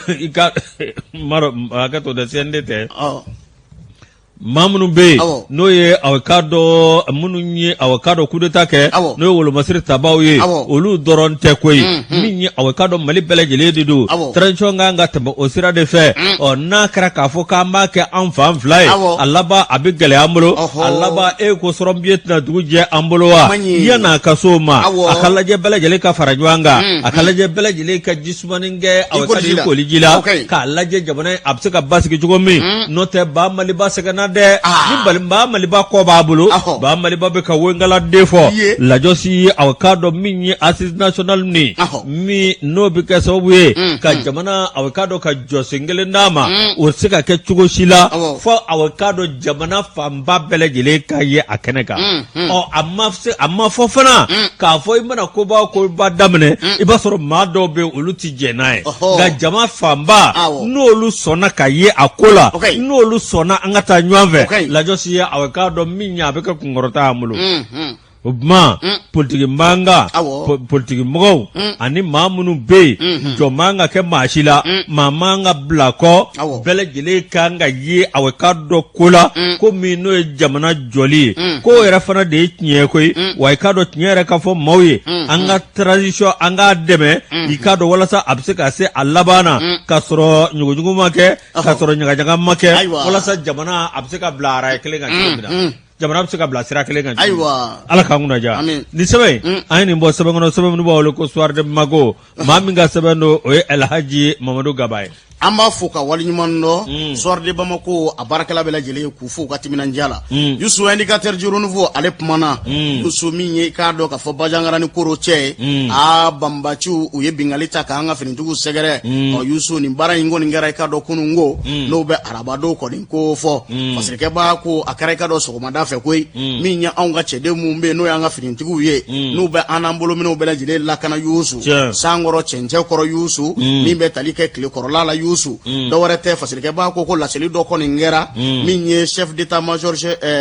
i ka hakɛ to dɛ, CNT tɛ, maa minnu bɛ yen n'o ye aw k'a dɔn minnu ye aw k'a dɔn coup d'état kɛ, n'o ye wolomasiri tabaw ye, olu dɔrɔn tɛ koyi. Min ye aw k'a dɔn Mali bɛɛ lajɛlen de don, transition kan ka tɛmɛ o sira de fɛ. Ɔ n'a kɛra k'a fɔ k'an b'a kɛ an fan fila ye, a laban a bɛ gɛlɛya an bolo. A laban e ko sɔrɔbiye tɛna dugu jɛ an bolo wa? Yan'a ka s'o ma, a ka lajɛ bɛɛ lajɛlen ka fara ɲɔgɔn kan, a ka lajɛ bɛɛ lajɛlen ka ji sumanin kɛ aw ka di koliji la, k'a lajɛ jamana a bɛ se ka basigi cogo min. N'o tɛ, ba Maliba sɛgɛnna dɛ. Ni ba Maliba kɔ b'a bolo, ba Maliba bɛ ka wenkala den fɔ lajɔsi. Aw k'a dɔn min ye assise nationale nin min n'o bɛ kɛ sababu ye ka jamana aw k'a dɔn ka jɔsen kelen d'a ma, o tɛ se ka kɛ cogo si la fo aw k'a dɔn jamana fanba bɛɛ lajɛlen ka ye a kɛnɛ kan. Ɔ a ma se, a ma fɔ fana k'a fɔ i mana koba o koba daminɛ, i b'a sɔrɔ maa dɔw bɛ yen, olu tɛ jɛn n'a ye. Nka jama fanba, n'olu sɔnna ka ye a ko la, n'olu sɔnna an ka taa ɲɔgɔn fɛ, lajɔsi ye aw k'a dɔn min ye a bɛ kɛ kunkɔrɔta an bolo. O tuma politigi mankan, politigi mɔgɔw ani maa minnu bɛ yen, jɔn man ka kɛ maa si la, maa man ka bila kɔ, bɛɛ lajɛlen kan ka ye aw k'a dɔn ko la, ko min n'o ye jamana jɔli ye, ko yɛrɛ fana de ye tiɲɛ ye koyi. Wa i k'a dɔn tiɲɛ yɛrɛ ka fɔ maaw ye, an ka transition, an k'a dɛmɛ, i k'a dɔn walasa a bɛ se ka se a laban na k'a sɔrɔ ɲugujugu ma kɛ, k'a sɔrɔ ɲagaɲaga ma kɛ, walasa jamana a bɛ se ka bila araye kelen kan cogo min na, jamana bɛ se ka bila sira kelen kan. Ayiwa, Ala k'an kunna diya. Nin sɛbɛn in, an ye nin bɔ sɛbɛn kɔnɔ, sɛbɛn minnu b'a wele ko Soir de Bamako. Maa min ka sɛbɛn don, o ye Alhaji Mamadu Gaba ye. An b'a fo ka waleɲuman dɔn Soir de Bamako a baarakɛla bɛɛ lajɛlen, k'u fo u ka timinandiya la. Yusu, Indicateur du Renouveau ale kumana. Yusu, min ye i k'a dɔn k'a fɔ Bajangara ni Koro cɛ ye, aa banbaciw u ye binkanni ta k'an ka finitigiw sɛgɛrɛ. Ɔ Yusu, nin baara in kɔni kɛra i k'a dɔn kununko, n'o bɛ arabadon kɔni ko fɔ. Fasirikɛba ko a kɛra i k'a dɔn sɔgɔmada fɛ koyi. Min ye anw ka cɛden minnu bɛ yen, n'o y'an ka finitigiw ye, n'u bɛ an n'an bolominɛw bɛɛ lajɛlen lakana Yusu, san kɔrɔ, cɛncɛn kɔrɔ Yusu, min bɛ tali kɛ tile kɔrɔla la Yusu, dɔwɛrɛ tɛ. Fasirikɛba ko laseli dɔ kɔni kɛra. Min ye chef d'état major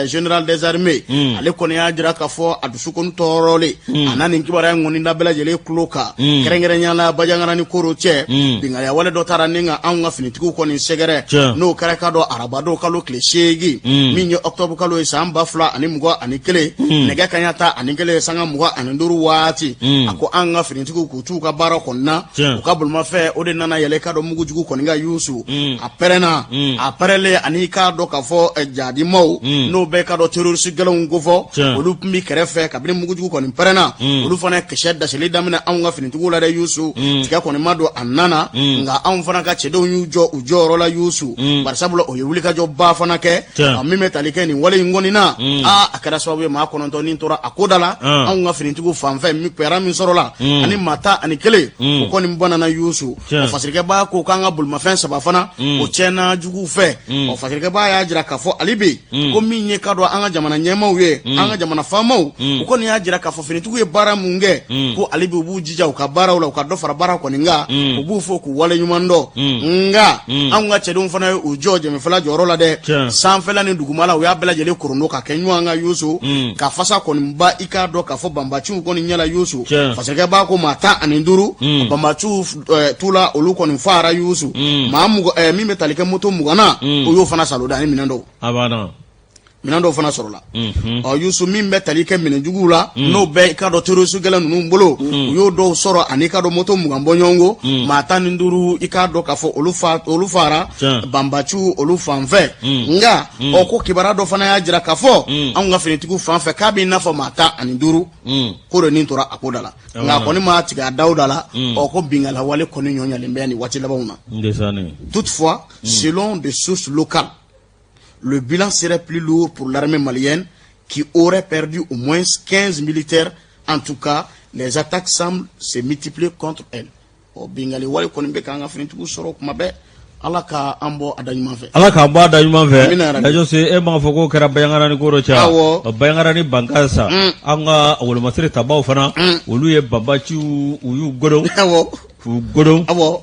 général des armées, ale kɔni y'a jira k'a fɔ a dusu kɔni tɔɔrɔlen a na nin kibaruya in kɔni da bɛɛ lajɛlen tulo kan, kɛrɛnkɛrɛnya la Bajangara ni Koro cɛ, binkanni wale dɔ taara ni ka anw ka finitigiw kɔni sɛgɛrɛ. N'o kɛra k'a dɔn arabadon kalo tile 8, min ye octobre kalo ye san 2021, nɛgɛ kanɲɛ 11 sanga 25 waati. A ko an ka finitigiw k'u t'u ka baara kɔni na, u ka bolomafɛn o de nana yɛlɛ k'a dɔn mugujugu kɔni kan Yusu. A pɛrɛnna, a pɛrɛnlen ani k'a dɔn k'a fɔ jadimaw, n'o bɛ k'a dɔn terroriste gɛlɛnw kofɔ, olu tun bɛ kɛrɛfɛ. Kabini mugujugu kɔni pɛrɛnna, olu fana ye kisɛ dasili daminɛ anw ka finitigiw la dɛ Yusu. Tigɛ kɔni ma don a nana, nka anw fana ka cɛdenw y'u jɔ u jɔyɔrɔ la Yusu, barisabula o ye wulikajɔba fana kɛ. Min bɛ tali kɛ nin wale in kɔni na, aa a kɛra sababu ye maa 9 ni tora a ko da la anw ka finitigiw fanfɛ. Min kɛra min sɔrɔla ani maa 11, o kɔni banana Yusu. O fasirikɛba ko k'an ka bolimafɛn saba fana, o tiɲɛna juguw fɛ. O fasirikɛba y'a jira k'a fɔ hali bi ko min ye k'a dɔn an ka jamana ɲɛmaaw ye, an ka jamana faamaw, u kɔni y'a jira k'a fɔ finitigiw ye baara mun kɛ, ko hali bi u b'u jija u ka baaraw la, u ka dɔ fara baara kɔni kan. U b'u fo k'u waleɲuman dɔn. Nka anw ka cɛdenw fana ye u jɔ jɛmɛfɛla jɔyɔrɔ la dɛ, sanfɛla ni dugumala, u y'a bɛɛ lajɛlen korondo ka kɛ ɲɔgɔn kan Yusu, ka fasa kɔni ba i k'a dɔn k'a fɔ banbaciw kɔni ɲɛ la Yusu. Fasirikɛba ko maa 15 banbaciw tu la, olu kɔni faara Yusu. Maa min bɛ tali kɛ moto 20 na, o y'o fana salo ani minɛn dɔw. Minɛn dɔw fana sɔrɔla. Ɔ Yusu, min bɛ tali kɛ minɛn juguw la, n'o bɛ i k'a dɔn terroriste gɛlɛn ninnu bolo, u y'o dɔw sɔrɔ ani i k'a dɔn moto 20 bɔɲɔgɔnko. Maa 15, i k'a dɔn k'a fɔ olu faara banbaciw olu fan fɛ. Nka ɔ ko kibaruya dɔ fana y'a jira k'a fɔ anw ka finitigiw fan fɛ k'a b'i n'a fɔ maa 15 ko de nin tora a ko da la, nka a kɔni ma tigɛ a daw da la. Ɔ ko binkanni wale kɔni ɲɔɲalen bɛ nin waati labanw na. Toutefois, selon des sources locales, le bilan serait plus lourd pour l'armée malienne qui aurait perdu au moins 15 militaires. En tout cas, Les attaques semblent se multiplier contre elles. Ɔ binkanni wale kɔni bɛ k'an ka finitigiw sɔrɔ kuma bɛɛ. Ala ka an bɔ a da ɲuman fɛ. Ala k'an bɔ a da ɲuman fɛ. Amina yarabi. Lajɔse, e m'a fɔ k'o kɛra Banjagara ni koro cɛ. Awɔ. Banjagara ni Bankasa. An ka wolomasiri tabaw fana. Olu ye banbaciw u y'u godon. Awɔ. K'u godon. Awɔ.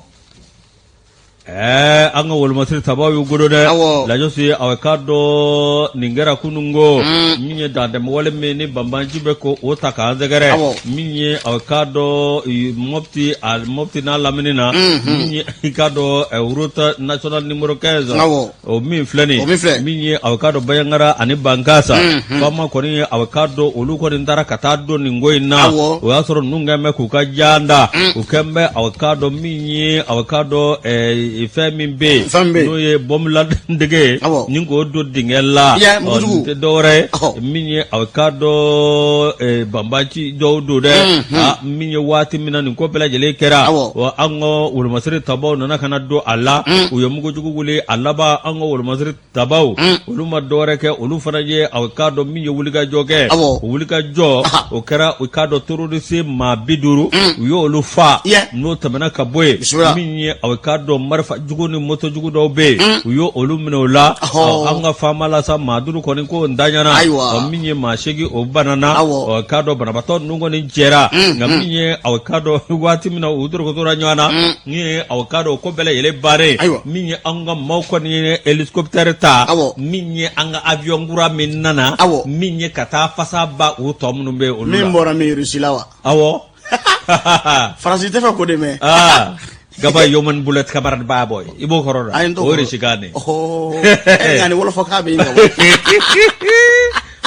Ɛɛ an ka wolomasiri tabaw y'u godon dɛ. Awɔ. Lajɔse, aw k'a dɔn nin kɛra kununko. Min ye dantɛmɛwale min ni banbaci bɛ ko o ta k'an sɛgɛrɛ. Awɔ. Min ye aw k'a dɔn Mɔpti a Mɔpti n'a lamini na. Min ye i k'a dɔn route nationale numéro 15. Awɔ. O min filɛ nin O min filɛ. Min ye aw k'a dɔn Banjagara ani Bankasa. FAMa kɔni ye aw k'a dɔn olu kɔni taara ka taa don nin ko in na. Awɔ. O y'a sɔrɔ ninnu kɛlen bɛ k'u ka jan da. U kɛlen bɛ aw k'a dɔn min ye aw k'a dɔn fɛn min bɛ yen. Fɛn min bɛ yen. N'o ye bɔnbu ladege ye. Awɔ. Ni k'o don dingɛ la. Yɛ, mugujugu. Ɔ, nin tɛ dɔwɛrɛ ye. Ɔhɔ. Min ye aw k'a dɔn banbaci dɔw don dɛ. Aa, min ye waati min na nin ko bɛɛ lajɛlen kɛra. Awɔ. Wa an ka wolomasiri tabaw nana ka na don a la. U ye mugujugu wuli a laban an ka wolomasiri tabaw. Olu ma dɔwɛrɛ kɛ, olu fana ye aw k'a dɔn min ye wulikajɔ kɛ. Awɔ. O wulikajɔ, o kɛra u k'a dɔn terroriste maa 50, u y'olu fa. Yɛ. N'o tɛmɛna ka bɔ yen. Bisimila. Min ye aw k'a dɔn marifa jugu ni moto jugu dɔw bɛ yen, u y'o olu minɛ o la. Ɔhɔ. Ɔ, an ka faama la sa, maa 5 kɔni ko ntanyana. Ayiwa. Ɔ, min ye maa 8 o banana. Awɔ. Ɔ, k'a dɔn banabaatɔ ninnu kɔni jɛra. Nka min ye aw k'a dɔn waati min na u dorokotora ɲɔgɔn na, min ye aw k'a dɔn ko bɛɛ lajɛlen bannen. Ayiwa. Min ye an ka maaw kɔni ye hélicoptère ta. Awɔ. Min ye an ka avion kura min nana. Awɔ. Min ye ka taa fasa ba u tɔ minnu bɛ yen olu la. Min bɔra min Russie la wa? Awɔ. Faransi tɛ fɛ k'o de mɛn. Aa gaba yoman bullet kabarad baboy i b'o kɔrɔ A ye n dɔn t'o o kɔrɔ. Russe kan de. Ɔhɔ. Nka ni wɔlɔfɔkan bɛ yen ka bɔ.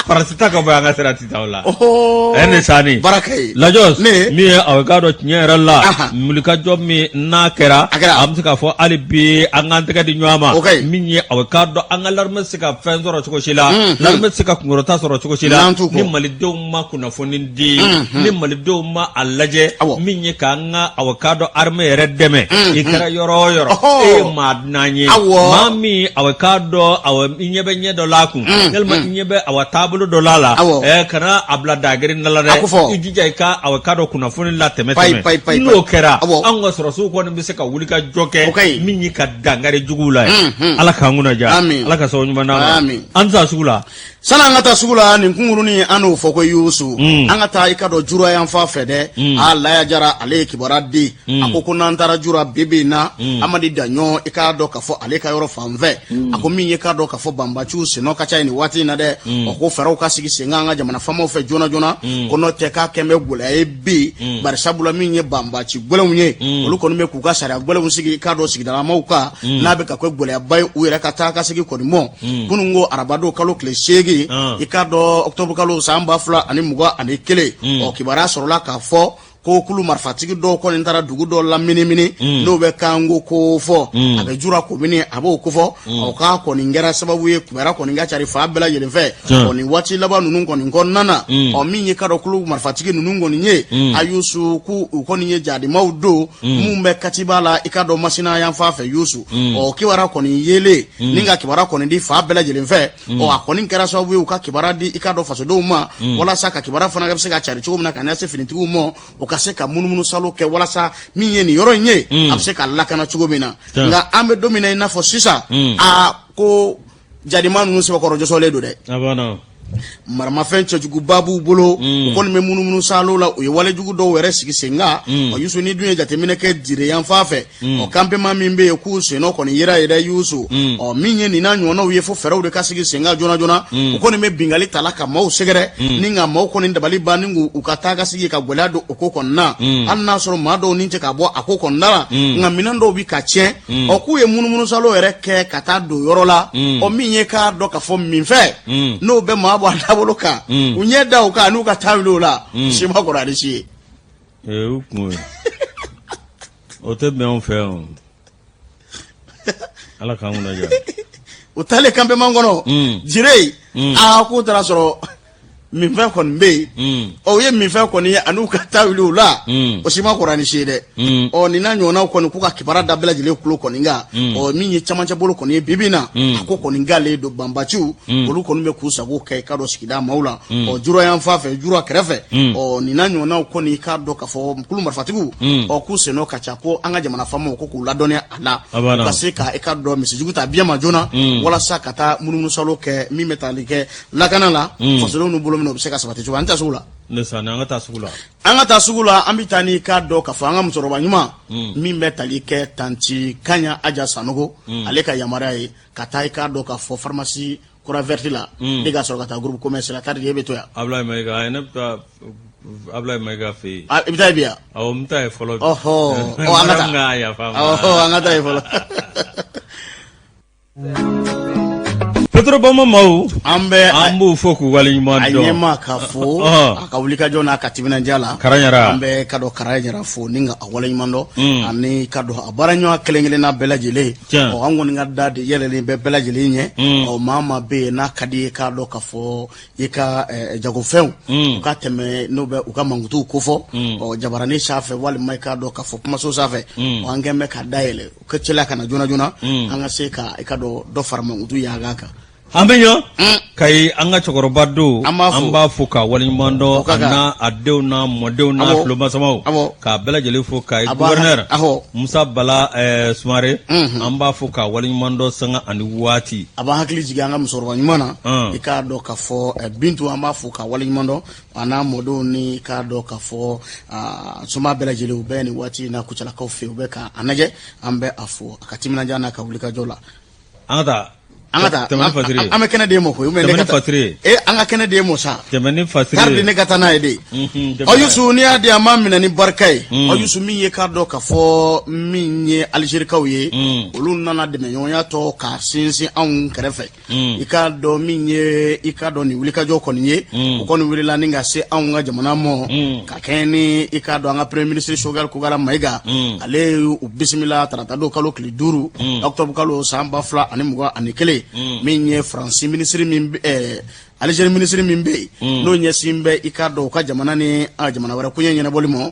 Faransi ta ka bɔ an ka sira ti taa o la. Ɔhɔ. Ɛ ne sani. Baraka ye. Lajɔs Ne. min ye aw k'a dɔn tiɲɛ yɛrɛ la Ahan. wulikajɔ min n'a kɛra A kɛra. an bɛ se k'a fɔ hali bi an k'an tɛgɛ di ɲɔgɔn ma O ka ɲi. min ye aw k'a dɔn an ka l'armée tɛ se ka fɛn sɔrɔ cogo si la l'armée tɛ se ka kunkɔrɔta sɔrɔ cogo si la N'an t'u kɔ. ni malidenw ma kunnafoni di ni malidenw ma a lajɛ min ye k'an ka aw k'a dɔn armée yɛrɛ dɛmɛ i kɛra yɔrɔ o yɔrɔ e ye maa dunan ye maa min aw k'a dɔn aw i ɲɛ bɛ ɲɛ dɔ la kun yalima i ɲɛ bɛ aw taabolo dɔ la la kana a bila dagirin da la dɛ i jija i ka aw k'a dɔn kunnafoni latɛmɛ tɛmɛ n'o kɛra anw ka sɔrɔsiw kɔni bɛ se ka wuli ka jɔ kɛ min ye ka dankari juguw la ye. Ala k'an kunna diya, Ala ka sababu ɲuman d'an ma. An tɛ taa sugu la. Sani an ka taa sugu la nin kunkurunin an n'o fɔ ko Yusu an ka taa i ka dɔn jura yan fan fɛ dɛ a Laya Jara ale ye kibaruya di a ko ko n'an taara jura bi bi in na Amadi Daɲɔ i k'a dɔn k'a fɔ ale ka yɔrɔ fan fɛ a ko min ye k'a dɔn k'a fɔ banbaciw sennɔ ka ca nin waati in na dɛ ɔ ko fɛɛrɛw ka sigi sen kan an ka jamana faamaw fɛ joona joona ko n'o tɛ k'a kɛn bɛ gɛlɛya ye bi bari sabula min ye banbaci gɛlɛnw ye olu kɔni bɛ k'u ka sariya gɛlɛnw sigi i k'a dɔn sigidalamaw kan n'a bɛ ka kɛ gɛlɛyaba ye u yɛrɛ ka taa ka segin kɔni mɔ kunun ko arabadon kalo tile 8 i k'a dɔn octobre kalo san 2021 ɔ kibaruya sɔrɔla k'a fɔ ko kulu marifatigi dɔw kɔni taara dugu dɔ laminimini n'o bɛ kanko ko fɔ a bɛ jura komini a b'o kofɔ o k'a kɔni kɛra sababu ye kibaruya kɔni ka cari fan bɛɛ lajɛlen fɛ ɔ nin waati laban ninnu kɔni kɔnɔna na ɔ min ye k'a dɔn kulu marifatigi ninnu kɔni ye a Yusu k'u u kɔni ye jadimaw don minnu bɛ katiba la i k'a dɔn Masina yan fan fɛ Yusu ɔ kibaruya kɔni yelen ni ka kibaruya kɔni di fan bɛɛ lajɛlen fɛ ɔ a kɔni kɛra sababu ye u ka kibaruya di i k'a dɔn fasodenw ma walasa ka kibaruya fana bɛ se ka cari cogo min na ka ɲɛsin finitigiw ma u ka se ka munumunu salo kɛ walasa min ye nin yɔrɔ in ye a bɛ se ka lakana cogo min na nka an bɛ don min na i n'a fɔ sisan a ko jadima ninnu sɛbɛkɔrɔ jɔsɔlen don dɛ maramafɛn cɛjuguba b'u bolo u kɔni bɛ munumunu salo la u ye walejugu dɔw yɛrɛ sigi sen kan ɔ Yusu ni dun ye jateminɛ kɛ dire yan fan fɛ ɔ campement min bɛ yen k'u sennɔ kɔni yera yen dɛ Yusu ɔ min ye nin n'a ɲɔgɔnnaw ye fo fɛɛrɛw de ka sigi sen kan joona joona u kɔni bɛ binkanni ta la ka maaw sɛgɛrɛ ni ka maaw kɔni dabali ban ni k'u ka taa ka sigi ka gɛlɛya don o ko kɔnɔna hali n'a sɔrɔ maa dɔw ni tɛ ka bɔ a ko kɔnɔna la nka minɛn dɔw bɛ ka tiɲɛ ɔ k'u ye munumunu salo yɛrɛ kɛ ka taa don yɔrɔ la ɔ min ye k'a dɔn k'a fɔ minfɛn n'o bɛ maa bɔ a dabolo kan u ɲɛ da o kan n'u ka taa wuli o la si ma kɔrɔ ani si ye. Ee u kun ye o tɛ bɛn anw fɛ yan ala k'an kunna diya. U taalen campement kɔnɔ jire aa k'u taara sɔrɔ. Minfɛn kɔni bɛ yen. Ɔ, u ye minfɛn kɔni ye an'u ka tawiliw la, o si ma kɔrɔ ni si ye dɛ. Ɔ, nin n'a ɲɔgɔnnaw kɔni, k'u ka kibaruya da bɛɛ lajɛlen tulo kɔni kan. Ɔ, min ye camancɛ bolo kɔni ye, bi bi in na, a ko kɔni galen don. Banbaciw, olu kɔni bɛ k'u sago kɛ, i k'a dɔn, sigida maaw la. Ɔ, jura yan fan fɛ, jura kɛrɛfɛ. Ɔ, nin n'a ɲɔgɔnnaw kɔni, i k'a dɔn k'a fɔ kulu marifatigiw, ɔ, k'u sennɔ ka ca, ko an ka jamana faamaw ko k'u ladɔnniya a la, u ka se ka, i k'a dɔn, misijugu ta biɲɛ ma joona, walasa ka taa munumunusalo kɛ min bɛ tali kɛ lakana la fasodenw n'u bolo minɛ, o bɛ se ka sabati cogo. An taa sugu la. Ne san, an ka taa sugu la. An ka taa sugu la. An bɛ taa n'i k'a dɔn k'a fɔ an ka musokɔrɔba ɲuman min bɛ tali kɛ tanti Kaɲa Aja Sanogo, ale ka yamaruya ye ka taa, i k'a dɔn k'a fɔ, pharmacie Croix Verte la, ne ka sɔrɔ ka taa groupe commerce la. Taa de, e bɛ to yan. Abulayi Mayiga, ne bɛ taa Abulayi Mayiga fɛ yen. I bɛ taa yen bi yan? Awɔ, n bɛ taa yen fɔlɔ. Ɔhɔ, ɔ, an ka taa. Yafa. Ɔhɔ, an ka taa yen fɔlɔ. Petrobama maaw, an bɛ an b'u fo k'u waleɲuman a dɔn. Ɲɛmaa ka fo a ka wulikajɔ n'a ka timinandiya la. Karaɲara. An bɛ ka dɔn Karaɲara fo ni ka a waleɲuman dɔn, ani ka dɔn a baaraɲɔgɔn kelen kelenna bɛɛ lajɛlen. Ɔ, an kɔni ka da de yɛlɛlen bɛ bɛɛ lajɛlen ɲɛ. Ɔ, maa maa bɛ yen n'a ka di ye, k'a dɔn k'a fɔ i ka jagofɛnw u ka tɛmɛ, n'u bɛ u ka mankutuw kofɔ, ɔ, jabaranin sanfɛ walima i k'a dɔn k'a fɔ kumaso sanfɛ, ɔ, an kɛn bɛ ka da yɛlɛ u ka cɛla ka na joona joona, an ka se ka i ka dɔn dɔ fara mankutu yaga kan. An bɛ ɲɔ Kayi, an ka cɛkɔrɔba don. An b'a fo. An b'a fo k'a waleɲuman dɔn. O ka a kan. n'a a denw n'a mɔdenw n'a tulomasumaw, k'a bɛɛ lajɛlen fo Kayi. A b'a- Gouverneur Musa Bala Sumare, an b'a fo k'a waleɲuman dɔn sanga ani waati. A b'an hakili jigin an ka musokɔrɔba ɲuman na, i k'a dɔn k'a fɔ Bintu, an b'a fo k'a waleɲuman dɔn, a n'a mɔdenw ni k'a dɔn k'a fɔ soma bɛɛ lajɛlen, u bɛ nin waati in na Kucalakaw fɛ, u bɛ k'a lajɛ. An bɛ a fo a ka timinandiya n'a ka wulikajɔ la. An ka taa. An ka taa. Tɛmɛ ni fasiri ye. An bɛ kɛnɛ d'e ma koyi, ou bien ne Tɛmɛ ka ni taa? fasiri ye. E, an ka kɛnɛ d'e ma sa. Tɛmɛ ni fasiri Kari ye. de, ne ka taa n'a ye de. Tɛmɛ Ɔ, n'a ye. Yusu, n'i y'a di, an b'a minɛ ni barika ye. Ɔ, Yusu, min ye k'a dɔn k'a fɔ min ye Alizerikaw ye, olu nana dɛmɛɲɔgɔnya tɔ k'a sinsin anw kɛrɛfɛ. I k'a dɔn min ye, i k'a dɔn, nin wulikajɔ kɔni ye, o kɔni wulila ni ka se anw ka jamana ma, ka kɛɲɛ ni, i k'a dɔn, an ka premier ministre Choguel Kokalla Maïga, ale ye u bisimila tarata don kalo tile 5, octobre kalo san 2021. Min ye Faransi minisiri min, Algérie minisiri min bɛ yen, n'o ɲɛsin bɛ, i k'a dɔn, u ka jamana ni jamana wɛrɛ koɲɛ ɲɛnabɔli ma,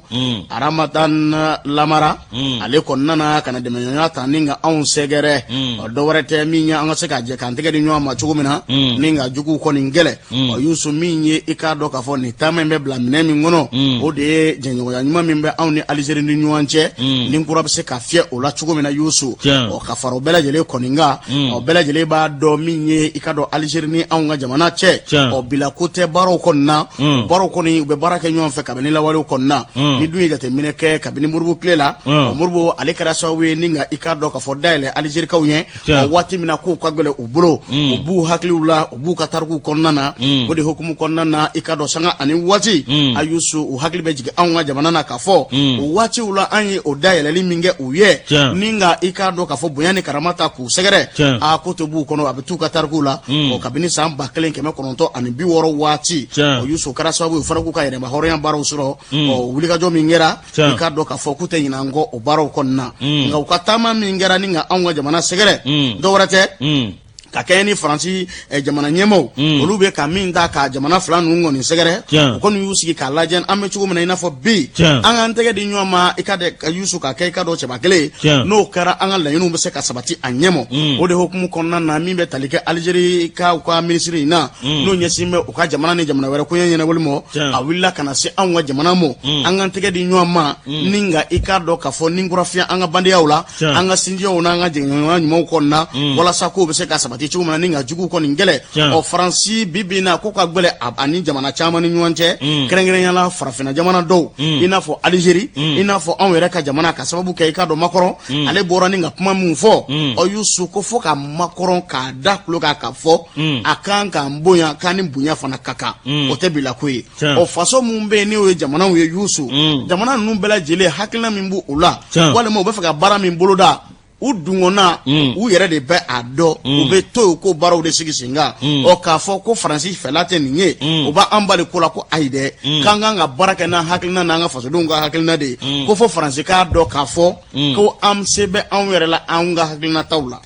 Ramtane Lamamra, ale kɔni nana ka na dɛmɛɲɔgɔnya ta ni ka anw sɛgɛrɛ. Ɔ, dɔ wɛrɛ tɛ, min ye an ka se ka jɛ k'an tɛgɛ di ɲɔgɔn ma cogo min na ni ka juguw kɔni kɛlɛ. Ɔ, Yusu, min ye i k'a dɔn k'a fɔ nin taama in bɛ bila minɛn min kɔnɔ, o de ye jɛɲɔgɔnya ɲuman min bɛ anw ni Algérie ni ɲɔgɔn cɛ, ni kura bɛ se ka fiyɛ o la cogo min na, Yusu. Ɔ, ka fara o bɛɛ lajɛlen kɔni kan, ɔ, bɛɛ lajɛlen b'a dɔn min ye, i k'a dɔn, Algérie ni anw ka jamana cɛ, ɔ, bila ko tɛ baaraw kɔni na. Baaraw kɔni, u bɛ baara kɛ ɲɔgɔn fɛ kabini lawalew kɔni na. Ni dun ye jateminɛ kɛ kabini Modibo tile la, ɔ, Modibo ale kɛra sababu ye ni ka, i k'a dɔn k'a fɔ, dayɛlɛ Alizerikaw ɲɛ. Ɔ, waati min na kow ka gɛlɛn u bolo, u b'u hakiliw la, u b'u ka tarikuw kɔnɔna na. O de hukumu kɔnɔna na, i k'a dɔn, sanga ani waati, a Yusu, u hakili bɛ jigin anw ka jamana na k'a fɔ o waatiw la, an ye o dayɛlɛli min kɛ u ye, ni ka, i k'a dɔn k'a fɔ, bonya ni karama ta k'u sɛgɛrɛ, a ko to b'u kɔnɔ, a bɛ t'u ka tarikuw la. Ɔ, kabini san 1960 waati, o Yusu, kɛra sababu ye u fana k'u ka yɛrɛma hɔrɔnya baaraw sɔrɔ. Ɔ, wulikajɔ min kɛra, i k'a dɔn k'a fɔ k'u tɛ ɲinɛ an kɔ o baaraw kɔnɔna na. Nka u ka taama min kɛra ni ka anw ka jamana sɛgɛrɛ, dɔ wɛrɛ tɛ, ka kɛɲɛ ni Faransi jamana ɲɛmaaw, olu bɛ ka min ta ka jamana fila ninnu kɔni sɛgɛrɛ, u kɔni y'u sigi k'a lajɛ an bɛ cogo min na, i n'a fɔ bi, an k'an tɛgɛ di ɲɔgɔn ma, i ka ka Yusu ka kɛ, i ka dɔn, cɛba kelen ye. N'o kɛra, an ka laɲiniw bɛ se ka sabati a ɲɛmɔ. O de hukumu kɔnɔna na, min bɛ tali kɛ Alizeri ka u ka minisiri in na, n'o ɲɛsin bɛ u ka jamana ni jamana wɛrɛ koɲɛ ɲɛnabɔli ma, a wulila ka na se anw ka jamana ma, an k'an tɛgɛ di ɲɔgɔn ma, ni ka, i k'a dɔn k'a fɔ, ni kura fiyɛ an ka bandiyaw la, an ka sinjiyaw n'an ka jɛɲɔgɔnya ɲumanw kɔnɔna, walasa kow bɛ se ka sabati cogo min na ni ka juguw kɔni kɛlɛ. Ɔ, Faransi bi bi in na, ko ka gɛlɛn ani jamana caman ni ɲɔgɔn cɛ, kɛrɛnkɛrɛnnenya la farafinna jamana dɔw, i n'a fɔ Alizeri, i n'a fɔ anw yɛrɛ ka jamana, ka sababu kɛ, i k'a dɔn, Macron ale bɔra ni ka kuma min fɔ. Ɔ, Yusu, ko fo ka Macron k'a da tulo kan k'a fɔ a kan k'an bonya, k'an ni bonya fana ka kan, o tɛ bila ko ye. Ɔ, faso min bɛ yen, n'o ye jamanaw ye, Yusu, jamana ninnu bɛɛ lajɛlen, hakilina min b'u u la, walima u bɛ fɛ ka baara min boloda u dungɔnna, u yɛrɛ de bɛ a dɔn. U bɛ to yen ko baaraw de sigi sen kan. Ɔ, k'a fɔ ko Faransi fɛla tɛ nin ye, o b'an bali ko la, ko ayi dɛ, k'an kan ka baara kɛ n'an hakilina n'an ka fasodenw ka hakilina de ye, ko fo Faransi k'a dɔn k'a fɔ ko an se bɛ anw yɛrɛ la, anw ka hakilinataw la.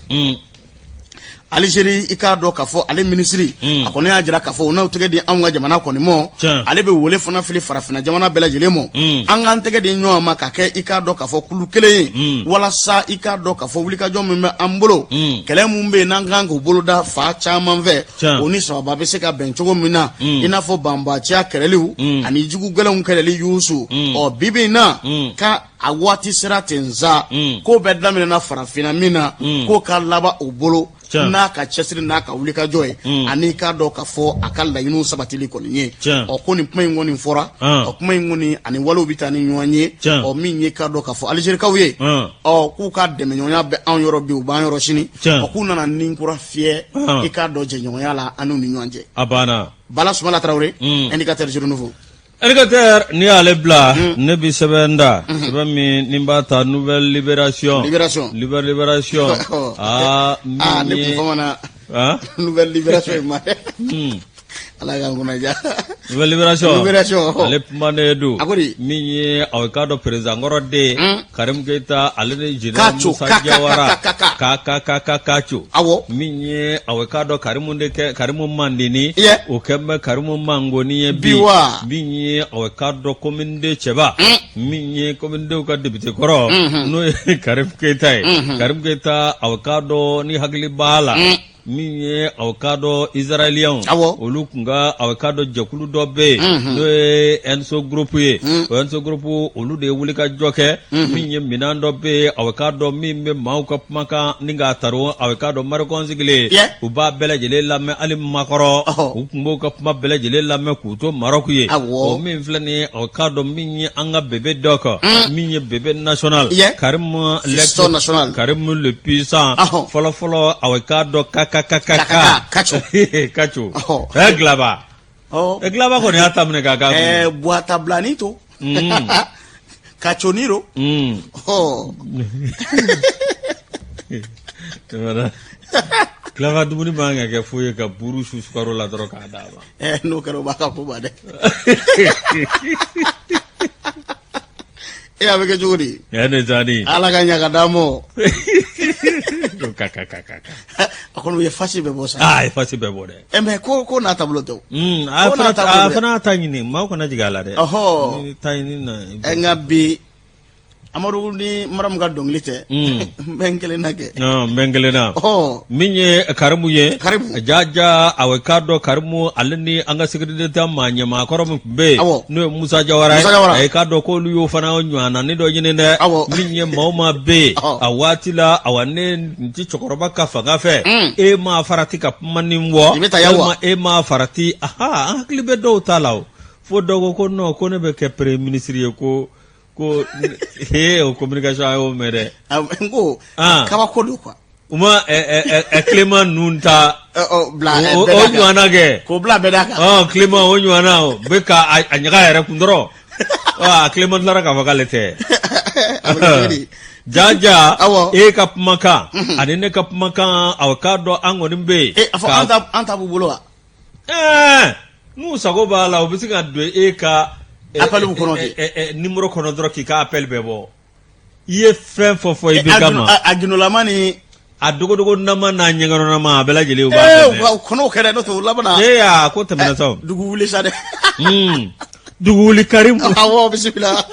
Alizeri i k'a dɔn k'a fɔ ale minisiri a kɔni y'a jira k'a fɔ u n'u tɛgɛ di anw ka jamana kɔni ma ale bɛ wele fana fili farafinna jamana bɛɛ lajɛlen ma an k'an tɛgɛ di ɲɔgɔn ma ka kɛ i k'a dɔn k'a fɔ kulu kelen ye walasa i k'a dɔn k'a fɔ wulikajɔ min bɛ an bolo kɛlɛ min bɛ yen n'an kan k'o boloda fan caman fɛ o ni sababa bɛ se ka bɛn cogo min na i n'a fɔ banbaanciya kɛlɛliw ani jugu gɛlɛnw kɛlɛli yusu ɔ bi bi in na ka a waati sera ten sa ko bɛɛ daminɛna farafinna min na k'o ka laban o bolo n'a ka cɛsiri n'a ka wulikajɔ ye ani k'a dɔn k'a fɔ a ka laɲiniw sabatili kɔni ye ɔ ko nin kuma in kɔni fɔra ɔ kuma in kɔni ani walew bɛ taa ni ɲɔgɔn ye ɔ min ye k'a dɔn k'a fɔ alizerikaw ye ɔ k'u ka dɛmɛɲɔgɔnya bɛ anw yɔrɔ bi u b'an yɔrɔ sini ɔ k'u nana ni kura fiyɛ i k'a dɔn jɛɲɔgɔnya la an n'u ni ɲɔgɔn cɛ a banna Bala Sumala Tarawele indicateur jour nouveau Indicateur n'i y'ale bila ne bɛ sɛbɛn da sɛbɛn min ni b'a ta nouvelle libération libération nouvelle libération aa aa ne kun famana nouvelle libération in ma dɛ Ala k'an kunna diya nouvelle libération libération ale kumanen don a ko di min ye aw k'a dɔn président kɔrɔ den Karimu Keyita ale ni général Musa Jawara ka ka ka ka kaco awɔ min ye aw k'a dɔn Karimu de kɛ Karimu Mandeni o kɛlen bɛ Karimu Mangoni ye bi wa min ye aw k'a dɔn commune deux cɛba min ye commune deux ka député kɔrɔ n'o ye Karimu Keyita ye Karimu Keyita aw k'a dɔn ni hakili b'a la min ye aw k'a dɔn israélien Awɔ. olu tun ka aw k'a dɔn jɛkulu dɔ bɛ yen n'o ye NSO Group ye o NSO Group olu de ye wulikajɔ kɛ min ye minɛn dɔ bɛ yen aw k'a dɔn min bɛ maaw ka kumakan ni k'a taro aw k'a dɔn marikɔn sigilen u b'a bɛɛ lajɛlen lamɛn hali makɔrɔ u tun b'u ka kuma bɛɛ lajɛlen lamɛn k'u to Maroc ye Awɔ. o min filɛ nin ye aw k'a dɔn min ye an ka bébé dɔ kan min ye bébé national Karim Fiston national. Karim le puissant Ɔhɔ. fɔlɔ fɔlɔ aw k'a dɔn ka ka ka ka Ka, ka, ka, kaco Ɔhɔ. ɛ Gilaba ɔ ɛ Gilaba kɔni y'a ta minɛ k'a k'a kun. Buwata bilani to kaconi ro ɔ Gilaba dumuni man ka kɛ foyi ye ka buru su sukaro la dɔrɔn k'a d'a ma N'o kɛra o b'a ka ko ban dɛ e a bɛ kɛ cogo di ɛ ne zani ala ka ɲa ka d'an ma ka ka ka ka a kɔni u ye fasi bɛɛ bɔ sa aa ye fasi bɛɛ bɔ dɛ ɛ mais ko n'a taabolo tɛ o a Ko n'a taabolo a dɛ. fana ta ɲini maaw kana jigin a la dɛ Ɔhɔ. Ni ta ɲini na ɛ nka bi amadu ni maramu ka dɔnkili tɛ n bɛ n kelen na kɛ n bɛ n kelen na ɔ min ye karimu ye Karimu. jaja a k'a dɔn karimu ale ni an ka sécurité d'État maa ɲɛmaakɔrɔ min tun bɛ yen Awɔ. n'o ye musa jawara ye Musa Jawara. a k'a dɔn k'olu y'o fana ɲɔgɔnna dɔ ɲini dɛ Awɔ. min ye maa o maa bɛ yen Ɔ. a waati la awa ne n ti cɛkɔrɔba ka fanga fɛ e ma farati ka kuma nin bɔ I bɛ taa yan wa? walima e ma farati aha an hakili bɛ dɔw ta la o fo dɔw ko ko non ko ne bɛ kɛ premier ministre ye ko ko he o communication a y'o mɛn dɛ n ko Ah. kabako don quoi u ma Clément ninnu ta bila o ɲɔgɔnna kɛ k'o bila bɛɛ da kan ɔ Clément o ɲɔgɔnna o bɛ ka a ɲaga yɛrɛ kun dɔrɔn a Clément tilara k'a fɔ k'ale tɛ A bɛ kɛ cogo di? jaja Awɔ. e ka kumakan ani ne ka kumakan aw k'a dɔn an kɔni bɛ yen a fɔ an ta b'u bolo wa ɛɛ n'u sago b'a la u bɛ se ka don e ka Appel kɔnɔ ten. numéro kɔnɔ dɔrɔn k'i ka appel bɛɛ bɔ i ye fɛn fɔ fɔ i bɛ ka ma a gindolama ni a dogodogo nama n'a ɲɛgɛnɛnama a bɛɛ lajɛlen u b'a bɛɛ mɛn. u kɔnɔw kɛra n'o tɛ u laban na ee a ko tɛmɛna sa o. dugu wuli sa dɛ Dugu wuli Karimu. Awɔ bisimila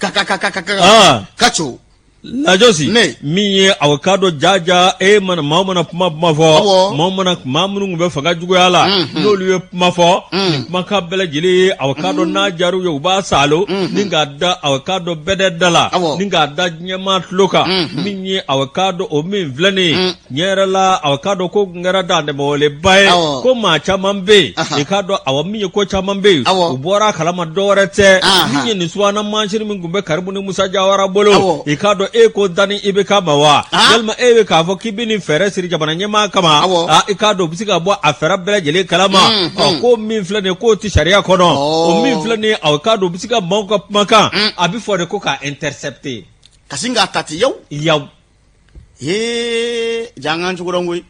ka ka ka ka ka ka Ah. kaco Lajɔsi Ne. min ye aw k'a dɔn jaja e mana maaw mana kuma kuma fɔ Awɔ. maaw mana maa minnu tun bɛ fanga juguya la n'olu ye kuma fɔ nin kumakan bɛɛ lajɛlen ye aw k'a dɔn n'a diyar'u ye u b'a saalo ni k'a da aw k'a dɔn bɛɛ da la Awɔ. ni k'a da ɲɛmaa tulo kan min ye aw k'a dɔn o min filɛ nin ye ɲɛ yɛrɛ la aw k'a dɔn ko tun kɛra dantɛmɛwaleba ye Awɔ. ko maa caman bɛ yen Aha. i k'a dɔn awa min ye ko caman bɛ yen Awɔ. u bɔra a kalama dɔwɛrɛ tɛ Aha. min ye nin subahana mansin min tun bɛ Karimu ni Musa Jawara bolo Awɔ. i k'a dɔn e ko dani IBK ma wa Ah. yalima e bɛ k'a fɔ k'i bɛ nin fɛɛrɛ siri jamana ɲɛmaa kama Awɔ. ah, i k'a dɔn u bɛ se ka bɔ a fɛɛrɛ bɛɛ lajɛlen kalama ɔ ko min filɛ nin ye k'o tɛ sariya kɔnɔ o min filɛ nin ye aw k'a dɔn u bɛ se ka maaw ka kumakan a bɛ fɔ de ko k'a intercepter ka sin k'a ta ten yaw yaw ee ja an k'an cogo dɔn koyi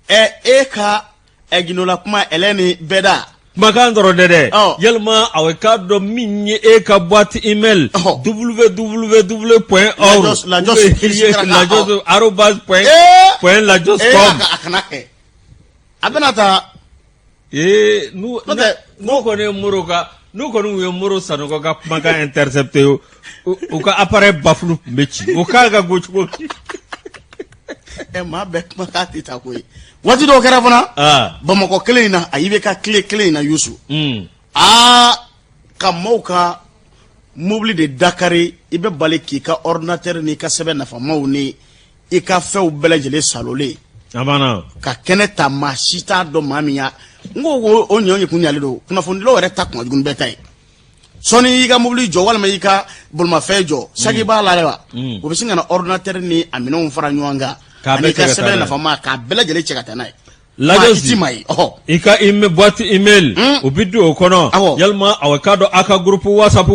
ɛ e ka ɛ gindola kuma ɛlɛ ni bɛda Kumakan dɔrɔn tɛ dɛ yalima aw k'a dɔn min ye e ka boîte email www point org arobase point point lajos com a kana kɛ a bɛna taa ee n'u n'u kɔni ye Moro ka n'u kɔni ye Moro Sanɔgɔ ka kumakan intercepté u ka appareil baffle tun bɛ ci o kan ka go cogo ɛ maa bɛɛ kumakan tɛ taa koyi waati dɔw kɛra fana bamakɔ kelen in na a IBK tile kelen in na Yusu aa ka maaw ka mobili de dakari i bɛ bali k'i ka ordinateur n'i ka sɛbɛn nafamaw ni i ka fɛnw bɛɛ lajɛlen salolen ka kɛnɛ ta maa si t'a dɔn maa min y'a n ko o ɲɔ kun ɲalen don kunnafonidilaw yɛrɛ ta kun ka jugu ni bɛɛ ta ye sɔɔni y'i ka mobili jɔ walima y'i ka bolomafɛn jɔ saki b'a la wa o bɛ sin ka na ordinateur ni a minɛnw fara ɲɔgɔn kan ani ka sɛbɛn nafama k'a bɛɛ lajɛlen cɛ ka taa n'a ye Lajɔsi ma ye ɔhɔ i ka email boîte email o bɛ don o kɔnɔ yalima aw k'a dɔn aw ka groupe WhatsApp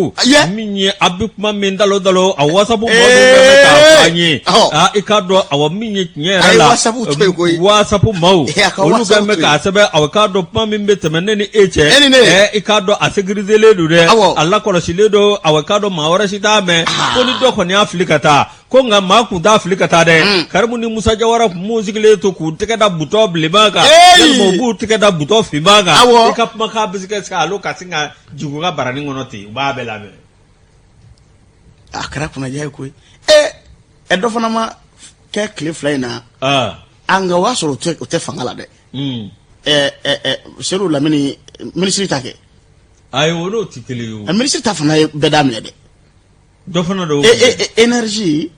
min ye a bɛ kuma min dalo dalo a WhatsApp mɔgɔ dɔw bɛ k'a fɔ an ye aa i k'a dɔn awa min ye tiɲɛ yɛrɛ la WhatsApp to yen koyi WhatsApp maaw olu kɛlen bɛ k'a sɛbɛn aw k'a dɔn kuma min bɛ tɛmɛ ne ni e cɛ e ni ne ɛ i k'a dɔn a sécurisé don dɛ a lakɔlɔsilen don aw k'a dɔn maa wɛrɛ si t'a mɛn ko ni dɔ kɔni y'a fili ka taa ko nka maa kun t'a fili ka taa dɛ Karimu ni Musa Jawara kun b'u sigilen to k'u tɛgɛ da butɔn bilenman kan walima u b'u tɛgɛ da butɔn finman kan i ka kumakan bɛ se ka se alo ka sin ka jigin u ka baranin kɔnɔ ten u b'a bɛɛ lamɛn a kɛra kunnaja ye koyi ɛ dɔ fana ma kɛ tile 2 in na a nka o y'a sɔrɔ o tɛ fanga la dɛ Sedu Lamini minisiri ta kɛ ayi o n'o tɛ kelen ye o minisiri ta fana ye bɛɛ da minɛ dɛ dɔ fana don énergie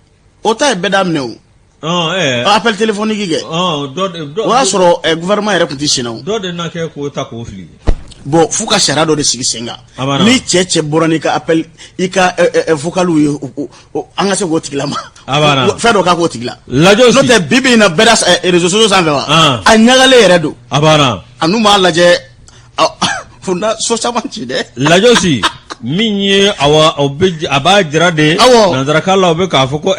o ta ye bɛɛ da minɛ o appel téléphonique kɛ o y'a sɔrɔ gouvernement yɛrɛ tun tɛ sen na o dɔ de na kɛ k'o ta k'o fili bon f'u ka sariya dɔ de sigi sen kan ni cɛ cɛ bɔra n'i ka appel i ka vocaliw ye an ka se k'o tigilama fɛn dɔ k'a k'o tigi la lajɔ n'o tɛ bi bi in na bɛɛ da réseaux sociaux sanfɛ wa a ɲagalen yɛrɛ don a banna a n'u m'a lajɛ Funda so caman ci dɛ lajɔsi min ye awa o bɛ a b'a jira de awɔ nansarakan la o bɛ k'a fɔ ko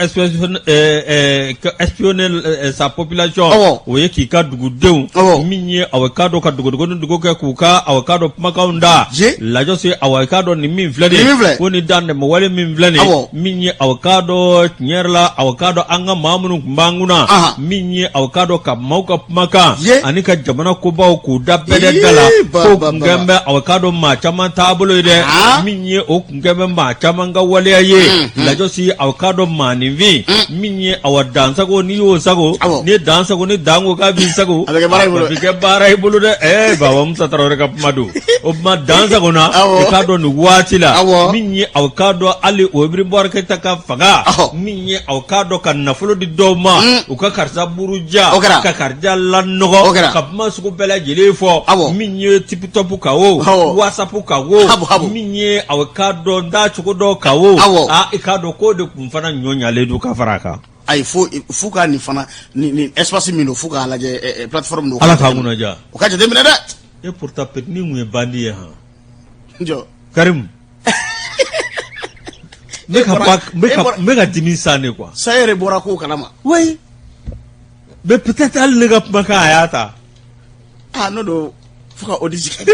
espionner sa population awɔ o ye k'i ka dugudenw awɔ min ye awa k'a dɔn ka dogodogonin dogo kɛ k'u ka awa k'a dɔn kumakanw da je lajɔsi awa k'a dɔn nin min filɛ nin ye min filɛ ko ni dantɛmɛ wale min filɛ nin awɔ min ye awa k'a dɔn tiɲɛ yɛrɛ la awa k'a dɔn an ka maa minnu tun b'an kunna min ye aw k'a dɔn ka maaw ka kumakan ani ka jamana kobaw k'u da bɛɛ da la k'o kun kɛn bɛ aw k'a dɔn maa caman taabolo ye dɛ min ye o kun kɛn bɛ maa caman ka waleya ye lajɔsi aw k'a dɔn maaninfin min ye awa dansago n'i y'o sago n'i ye dan sago ni dan ko k'a b'i sago a bɛ kɛ baara i bolo dɛ ɛɛ baba Musa Tarawele ka kuma don o tuma dan sagona i k'a dɔn nin waati la min ye aw k'a dɔn hali o Ibrahim Boubacar Keita ka fanga min ye aw k'a dɔn ka nafolo di dɔw ma u ka karisa buruja ka karisa lanɔgɔ ka kuma sugu bɛɛ lajɛlen fɔ min ye TikTok kan o WhatsApp kan o min ye aw k'a dɔn n t'a cogo dɔn kan o aa i k'a dɔn k'o de kun fana ɲɔ ɲalen don ka fara a kan. Ayi fo ka nin fana nin espace min don fo k'a lajɛ plateforme don. Ala k'an kunna diya. U ka jateminɛ dɛ. Et pourtant petit nin kun ye bandit ye han. Jɔ. Karimu. N bɛ ka dimi san de quoi. Sa yɛrɛ bɔra kow kalama. Oui. Mais peut-être hali ne ka kumakan a y'a ta. Ah n'o don fo ka audit kɛ.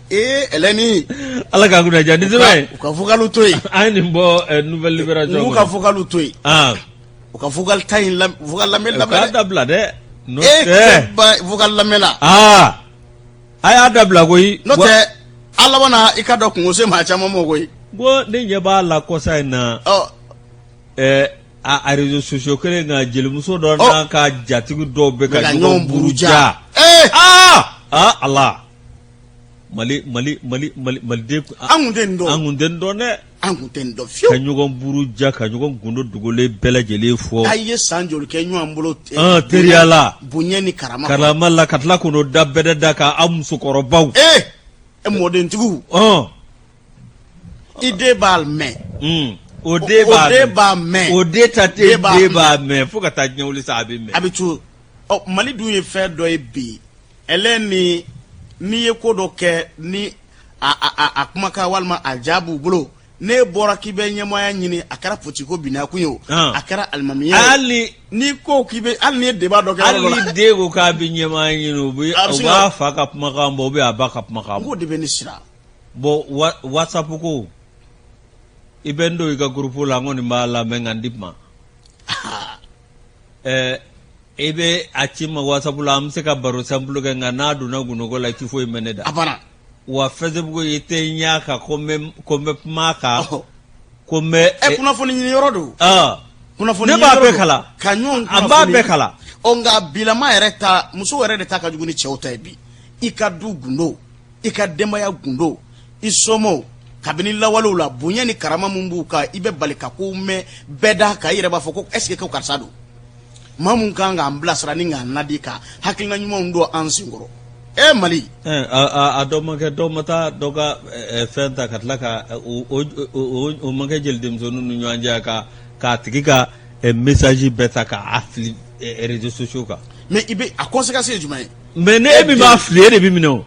Ee Eleni. Ala k'an kunna diya ni sɛbɛn ye. U ka vocal to yen. An ye nin bɔ Nouvelle Libération. N'u ka vocal to yen. Ah. U ka vocal ta in vocal lamɛn dabila dɛ. U k'a dabila dɛ. N'o tɛ. E vocal lamɛn la. Aa. A y'a dabila koyi. N'o tɛ a laban na i ka dɔn kungo se maa caman ma koyi. Bon ne ɲɛ b'a la kɔsa in na. Ɔ. Ɛɛ a réseaux sociaux kelen kan jelimuso dɔ n'a ka jatigi dɔw bɛ ka ɲɔgɔn buruja. Ee. Aa aa Ala. Mali Mali Mali Mali Maliden an kun tɛ nin dɔn an kun tɛ nin dɔn dɛ an kun tɛ nin dɔn fiyewu ka ɲɔgɔn buruja ka ɲɔgɔn gundo dogolen bɛɛ lajɛlen fɔ a ye san joli kɛ ɲɔgɔn bolo teriya la bonya ni karama karama la ka tila k'o da bɛɛ da ka aw musokɔrɔbaw ee mɔdentigiw i den b'a mɛn o den b'a mɛn o den ta den b'a mɛn fo ka taa diɲɛ wuli sa a bɛ mɛn a bɛ to ɔ Mali dun ye fɛn dɔ ye bi Eleni n'i ye ko dɔ kɛ ni a kumakan walima a ja b'u bolo N'e bɔra k'i bɛ ɲɛmaaya ɲini, a kɛra politiko binakun ye o, a kɛra alimamiya ye, hali n'i ko k'i bɛ, hali n'i ye débat dɔ kɛ yɔrɔ dɔ la, hali ni den ko k'a bɛ ɲɛmaaya ɲini, u bɛ u b'a fa ka kumakan bɔ ou bien a ba ka kumakan bɔ. N k'o de bɛ ne siran. Bon, WhatsApp ko, i bɛ n don i ka groupe la, n kɔni b'a lamɛn nka n ti kuma. Ɛɛ, i bɛ a ci n ma WhatsApp la, an bɛ se ka baro simple kɛ, nka n'a donna gundoko la, i ti foyi mɛn ne da. A banna. Wa Facebook i tɛ n y'a kan ko n bɛ kuma a kan ko n bɛ. Ɛ, kunnafoni ɲini yɔrɔ don. Kunnafoni ne b'a bɛɛ kalan. Ka ɲɔgɔn a b'a bɛɛ kalan. Ɔ, nka bilama yɛrɛ ta, musow yɛrɛ de ta ka jugu ni cɛw ta ye bi. I ka du gundo, i ka denbaya gundo, i somɔgɔw, kabini lawalew la, bonya ni karama min b'u kan, i bɛ bali ka kow mɛn bɛɛ da kan, i yɛrɛ b'a fɔ ko est ce que ko karisa don. Maa mun kan k'an bilasira ni k'an nadi, ka hakilina ɲumanw don an senkɔrɔ. E Mali. A dɔ ma kɛ, dɔ ma taa dɔ ka fɛn ta ka tila ka o ma kɛ jeli denmisɛnninw ni ɲɔgɔn cɛ, ka k'a tigi ka message bɛɛ ta k'a fili réseaux sociaux kan. Mais i bɛ a conséquence ye jumɛn ye? Mais ne e min b'a fili, e de bɛ minɛ o.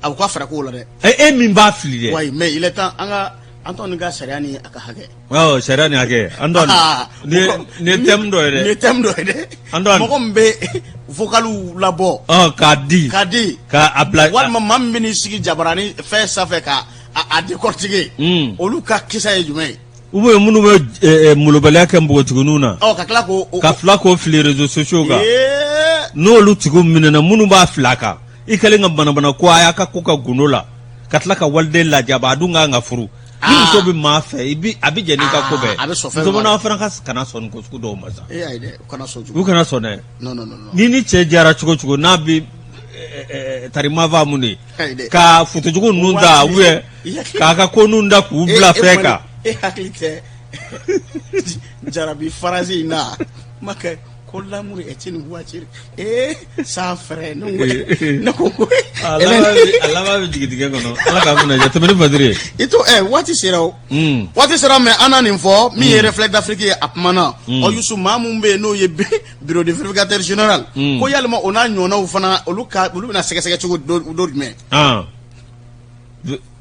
A u ka fɛɛrɛ k'o la dɛ. E min b'a fili dɛ. Oui, mais il est temps an ka an tɔ nin ka sariya ni a ka hakɛ. Awɔ, sariya ni hakɛ, an tɔ nin ye thème dɔ ye dɛ. Nin ye thème dɔ ye dɛ. An tɔ mɔgɔ min bɛ vocaliw labɔ. Ɔ, k'a di. K'a di. K'a bila. Walima maa min bɛ n'i sigi jabarani fɛn sanfɛ ka a décortiquer. Olu ka kisa ye jumɛn ye? Ou bien minnu bɛ molobaliya kɛ npogotigininw na. Ɔ, ka tila k'o. Ka tila k'o fili réseaux sociaux kan. N'olu tigiw minɛna, minnu b'a fili a kan, i kɛlen ka manamana ko a y'a ka ko ka gundo la, ka tila ka waliden lajaba, a dun kan ka furu. Ni muso bɛ maa fɛ, i bi a bɛ jɛn n'i ka ko bɛɛ. A bɛ sɔn fɛn muso mana fana ka kana sɔn nin ko sugu dɔw ma sa. Ee ayi dɛ, u kana sɔn. U kana sɔn dɛ. Non, non, non. Ni ni cɛ diyara cogo cogo, n'a bɛ tarima fa mun de ye ka fotojugu ninnu ta ou bien k'a ka ko ninnu da k'u bila fɛn kan. E hakili tɛ jarabi phrase in na ma kɛ ko l'amour est une voiture ee sans frein. Ne ko ko a laban bɛ jigin dingɛ kɔnɔ. Ala k'an kunna diya. Tɛmɛ ni Fadiri ye. I to ɛ, waati sera o, waati sera. Mais an na nin fɔ min ye Reflet d'Afrique ye, a kumana. Ɔ Yusu, maa mun bɛ yen n'o ye bureau de vérificateur général, ko yalima o n'a ɲɔgɔnnaw fana, olu ka olu bɛna sɛgɛsɛgɛ cogo dɔ jumɛn?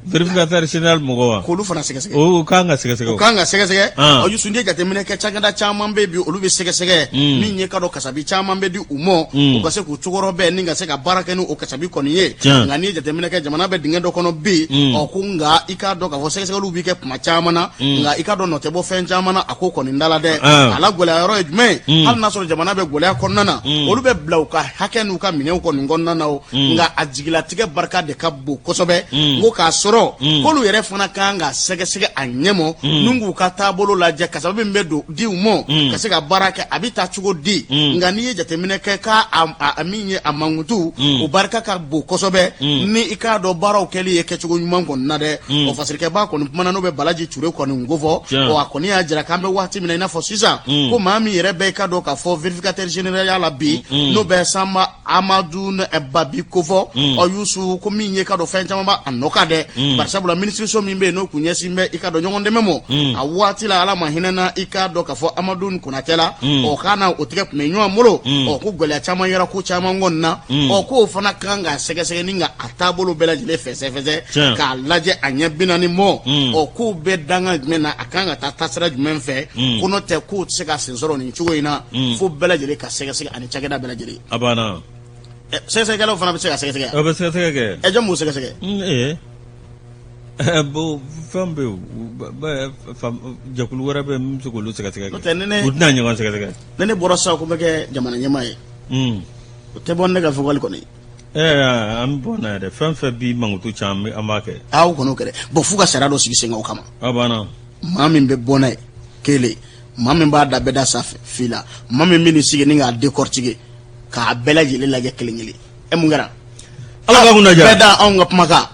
Vérificateur général mɔgɔ wa? K'olu fana sɛgɛsɛgɛ. O kan ka sɛgɛsɛgɛ. O kan ka sɛgɛsɛgɛ. Ɔ Yusu, n'i ye jateminɛ kɛ, cakɛda caman bɛ bi, olu bɛ sɛgɛsɛgɛ. Min ye ka dɔn kasabi caman bɛ di u ma, u ka se k'u cokɔrɔ bɛɛ ni ka se ka baara kɛ ni o kasabi kɔni ye. Nka n'i ye jateminɛ kɛ, jamana bɛ dingɛ dɔ kɔnɔ bi. Ɔ ko nka i k'a dɔn k'a fɔ sɛgɛsɛgɛliw bɛ kɛ kuma caman na, nka i k'a dɔn nɔ tɛ bɔ fɛn caman na a ko kɔni da la dɛ. A la gɛlɛya yɔrɔ ye jumɛn ye? Hali n'a sɔrɔ jamana bɛ gɛlɛya kɔnɔna na, olu bɛ bila u ka hakɛ n'u ka minɛnw kɔni kɔnɔna na o, nka a jigilatigɛ barika de ka bon kosɛbɛ. N ko k'a sɔrɔ k'olu yɛrɛ fana kan ka sɛgɛsɛgɛ a ɲɛmɔ ni k'u ka taabolo lajɛ, kasabi min bɛ don di u ma ka se ka baara kɛ, a bɛ taa cogo di? Nka n'i ye jateminɛ kɛ, k'a a min ye a mankutu, o barika ka bon kosɛbɛ ni i k'a dɔn baaraw kɛli ye kɛcogo ɲuman kɔni na dɛ. O fasirikɛba kɔni kumana, n'o bɛ Balaji Ture kɔni kofɔ. Ɔ, a kɔni y'a jira k'an bɛ waati min na i n'a fɔ sisan, ko maa min yɛrɛ bɛ i ka dɔn k'a fɔ vérificateur général ya la bi, n'o bɛ Sanba Amadu Babi kofɔ. Ɔ Yusu, ko min ye ka dɔn fɛn caman b'a nɔ kan dɛ, barisabula minisiriso min bɛ yen n'o kun ɲɛsin bɛ i ka dɔn ɲɔgɔn dɛmɛ ma a waati la, Ala ma hinɛna i k'a dɔn k'a fɔ Amadu Konatɛ la, ɔ k'a na o tigɛ tun bɛ ɲɔgɔn bolo. Ɔ ko gɛlɛya caman yera ko caman kɔni na. Ɔ k'o fana kan ka sɛgɛsɛgɛ ni ka a taabolo bɛɛ lajɛlen fɛsɛfɛsɛ k'a lajɛ a ɲɛ 40 mɔ. Ɔ k'o bɛ danga jumɛn na, a kan ka taa taasira jumɛn fɛ? Ko n'o tɛ, k'o tɛ se ka sen sɔrɔ nin cogo in na, fo bɛɛ lajɛlen ka sɛgɛsɛgɛ ani cakɛda bɛɛ lajɛlen. A banna. Sɛgɛsɛgɛkɛlaw fana bɛ se ka sɛgɛsɛgɛ. O bɛ sɛgɛsɛgɛ kɛ. Ɛ, jɔn b'o sɛgɛsɛgɛ? Ee, bon, fɛn bɛ yen, jɛkulu wɛrɛ bɛ min bɛ se k'olu sɛgɛsɛgɛ. N'o tɛ, ni ne u tɛna ɲɔgɔn sɛgɛsɛgɛ. Ni ne bɔra sisan ko n bɛ kɛ jamana ɲɛmaa ye, o tɛ bɔ ne ka vocal kɔni. Ɛɛ, an bɛ bɔ n'a ye dɛ. Fɛn fɛn b'i mankutu ci, an b'a kɛ. Aw kɔni kɛ dɛ. Bon, f'u ka sariya dɔ sigi sen kan o kama. A banna. Maa min bɛ bɔ n'a ye kelen, maa min b'a da bɛɛ da sanfɛ fila, maa min bɛ n'i sigi ni k'a décortiquer k'a bɛɛ lajɛlen lajɛ kelen kelen. Ɛ, mun kɛra? Ala k'an kunna diya. Bɛɛ da anw ka kumakan.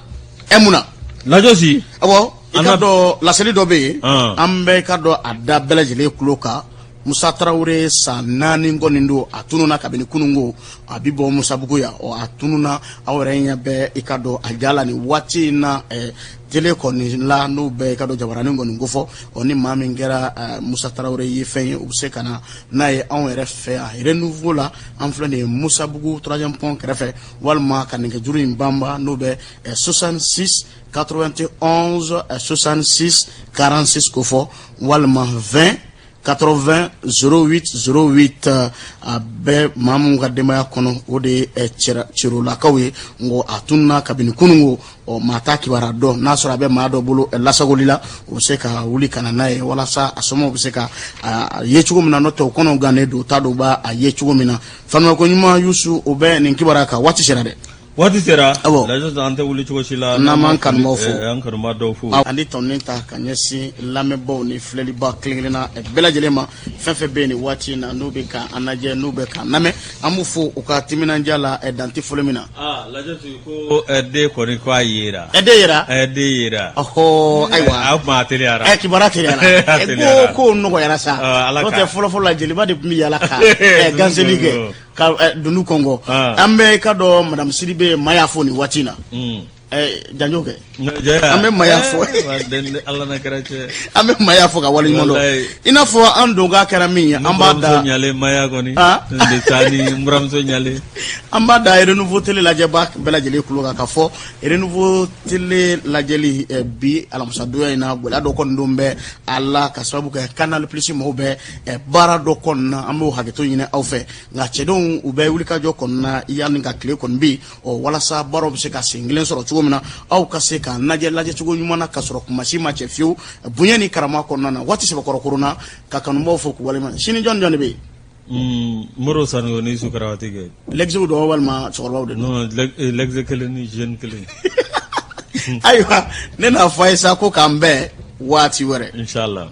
Ɛ, mun na? Lajɔsi. Awɔ, i ka dɔn laseli dɔ bɛ yen, an bɛ i ka dɔn a da bɛɛ lajɛlen tulo kan. Musa Tarawele san 4 kɔni don, a tununna kabini kununko. A bɛ bɔ Musabugu yan. Ɔ, a tununna, aw yɛrɛ ɲɛ bɛ i ka dɔn a ja la nin waati in na tele kɔni la, n'o bɛ i ka dɔn jabaranin kɔni kofɔ. Ɔ, ni maa min kɛra Musa Tarawele ye fɛn ye, u bɛ se ka na n'a ye anw yɛrɛ fɛ yan Renouveau la. An filɛ nin ye Musabugu troisième pont kɛrɛfɛ, walima ka nɛgɛjuru in banba, n'o bɛ 66 91 66 46 kofɔ, walima 20 80 08 08. A bɛ maa minnu ka denbaya kɔnɔ, o de ye Cɛrolakaw ye. Nko a tununna kabini kununko. Ɔ, maa t'a kibaruya dɔn. N'a sɔrɔ a bɛ maa dɔ bolo lasagoli la, o bɛ se ka wuli ka na n'a ye walasa a somɔgɔw bɛ se ka a ye cogo min na. N'o tɛ, o kɔnɔ gannen don, u t'a dɔn u b'a ye cogo min na. Faamuyako ɲuman, Yusu, o bɛ nin kibaruya kan. Waati sera dɛ. Waati sera. Awɔ. Lajɛ, an tɛ wuli cogo si la n'an m'an kanubaw fo. An kanuba dɔw fo. Ani tɔnin ta ka ɲɛsin lamɛnbaaw ni filɛliba kelen-kelenna bɛɛ lajɛlen ma, fɛn fɛn bɛ yen nin waati in na, n'u bɛ ka an lajɛ, n'u bɛ k'an lamɛn, an b'u fo u ka timinandiya la dan tɛ foli min na. Aa, lajɛ, ko den kɔni ko a yera. Ɛ, den yera. Ɛ, den yera. Ɔhɔ, ayiwa. A kuma a teliyara. Ɛ, kibaruya teliyara. Ko nɔgɔyara sa. Ala N'o tɛ, fɔlɔ fɔlɔ la, jeliba de tun bɛ yaala ka ganseli kɛ, ka dunun kɔnkɔn. An bɛ i ka dɔn madame Sidibe Maya fo nin waati in na. Janjo kɛ, an bɛ Maya fo. Ala n'a kira cɛ. An bɛ Maya fo ka waleɲuman dɔn. I n'a fɔ an donkan kɛra min ye, an b'a da ɲalen Maya kɔni de taa ni n buramuso ɲalen. An b'a da Renouveau Télé lajɛba bɛɛ lajɛlen tulo kan k'a fɔ Renouveau Télé lajɛli bi alamisadonya in na, gɛlɛya dɔ kɔni don bɛ a la ka sababu kɛ Canal Plus mɔgɔw bɛ baara dɔ kɔnɔna na. An b'o hakɛto ɲini aw fɛ, nka cɛdenw, u bɛ wulikajɔ kɔnɔna yanni ka tile kɔni bin. Ɔ, walasa baaraw bɛ se ka sen kelen sɔrɔ cogo min na, aw ka se k'a lajɛ lajɛcogo ɲuman na, ka sɔrɔ kumasi ma cɛ fiyewu, bonya ni karama kɔnɔna na. Waati sɛbɛkɔrɔ koronna ka kanubaw fo k'u walima. Sini, jɔn jɔn de bɛ yen? Moro Sanogo ni Isu Karawati kɛ. L'ex dɔw walima cɛkɔrɔbaw de don? Non, l'ex kelen ni jeune kelen. Ayiwa, ne n'a fɔ a ye sa ko k'an bɛn waati wɛrɛ. Inshallah.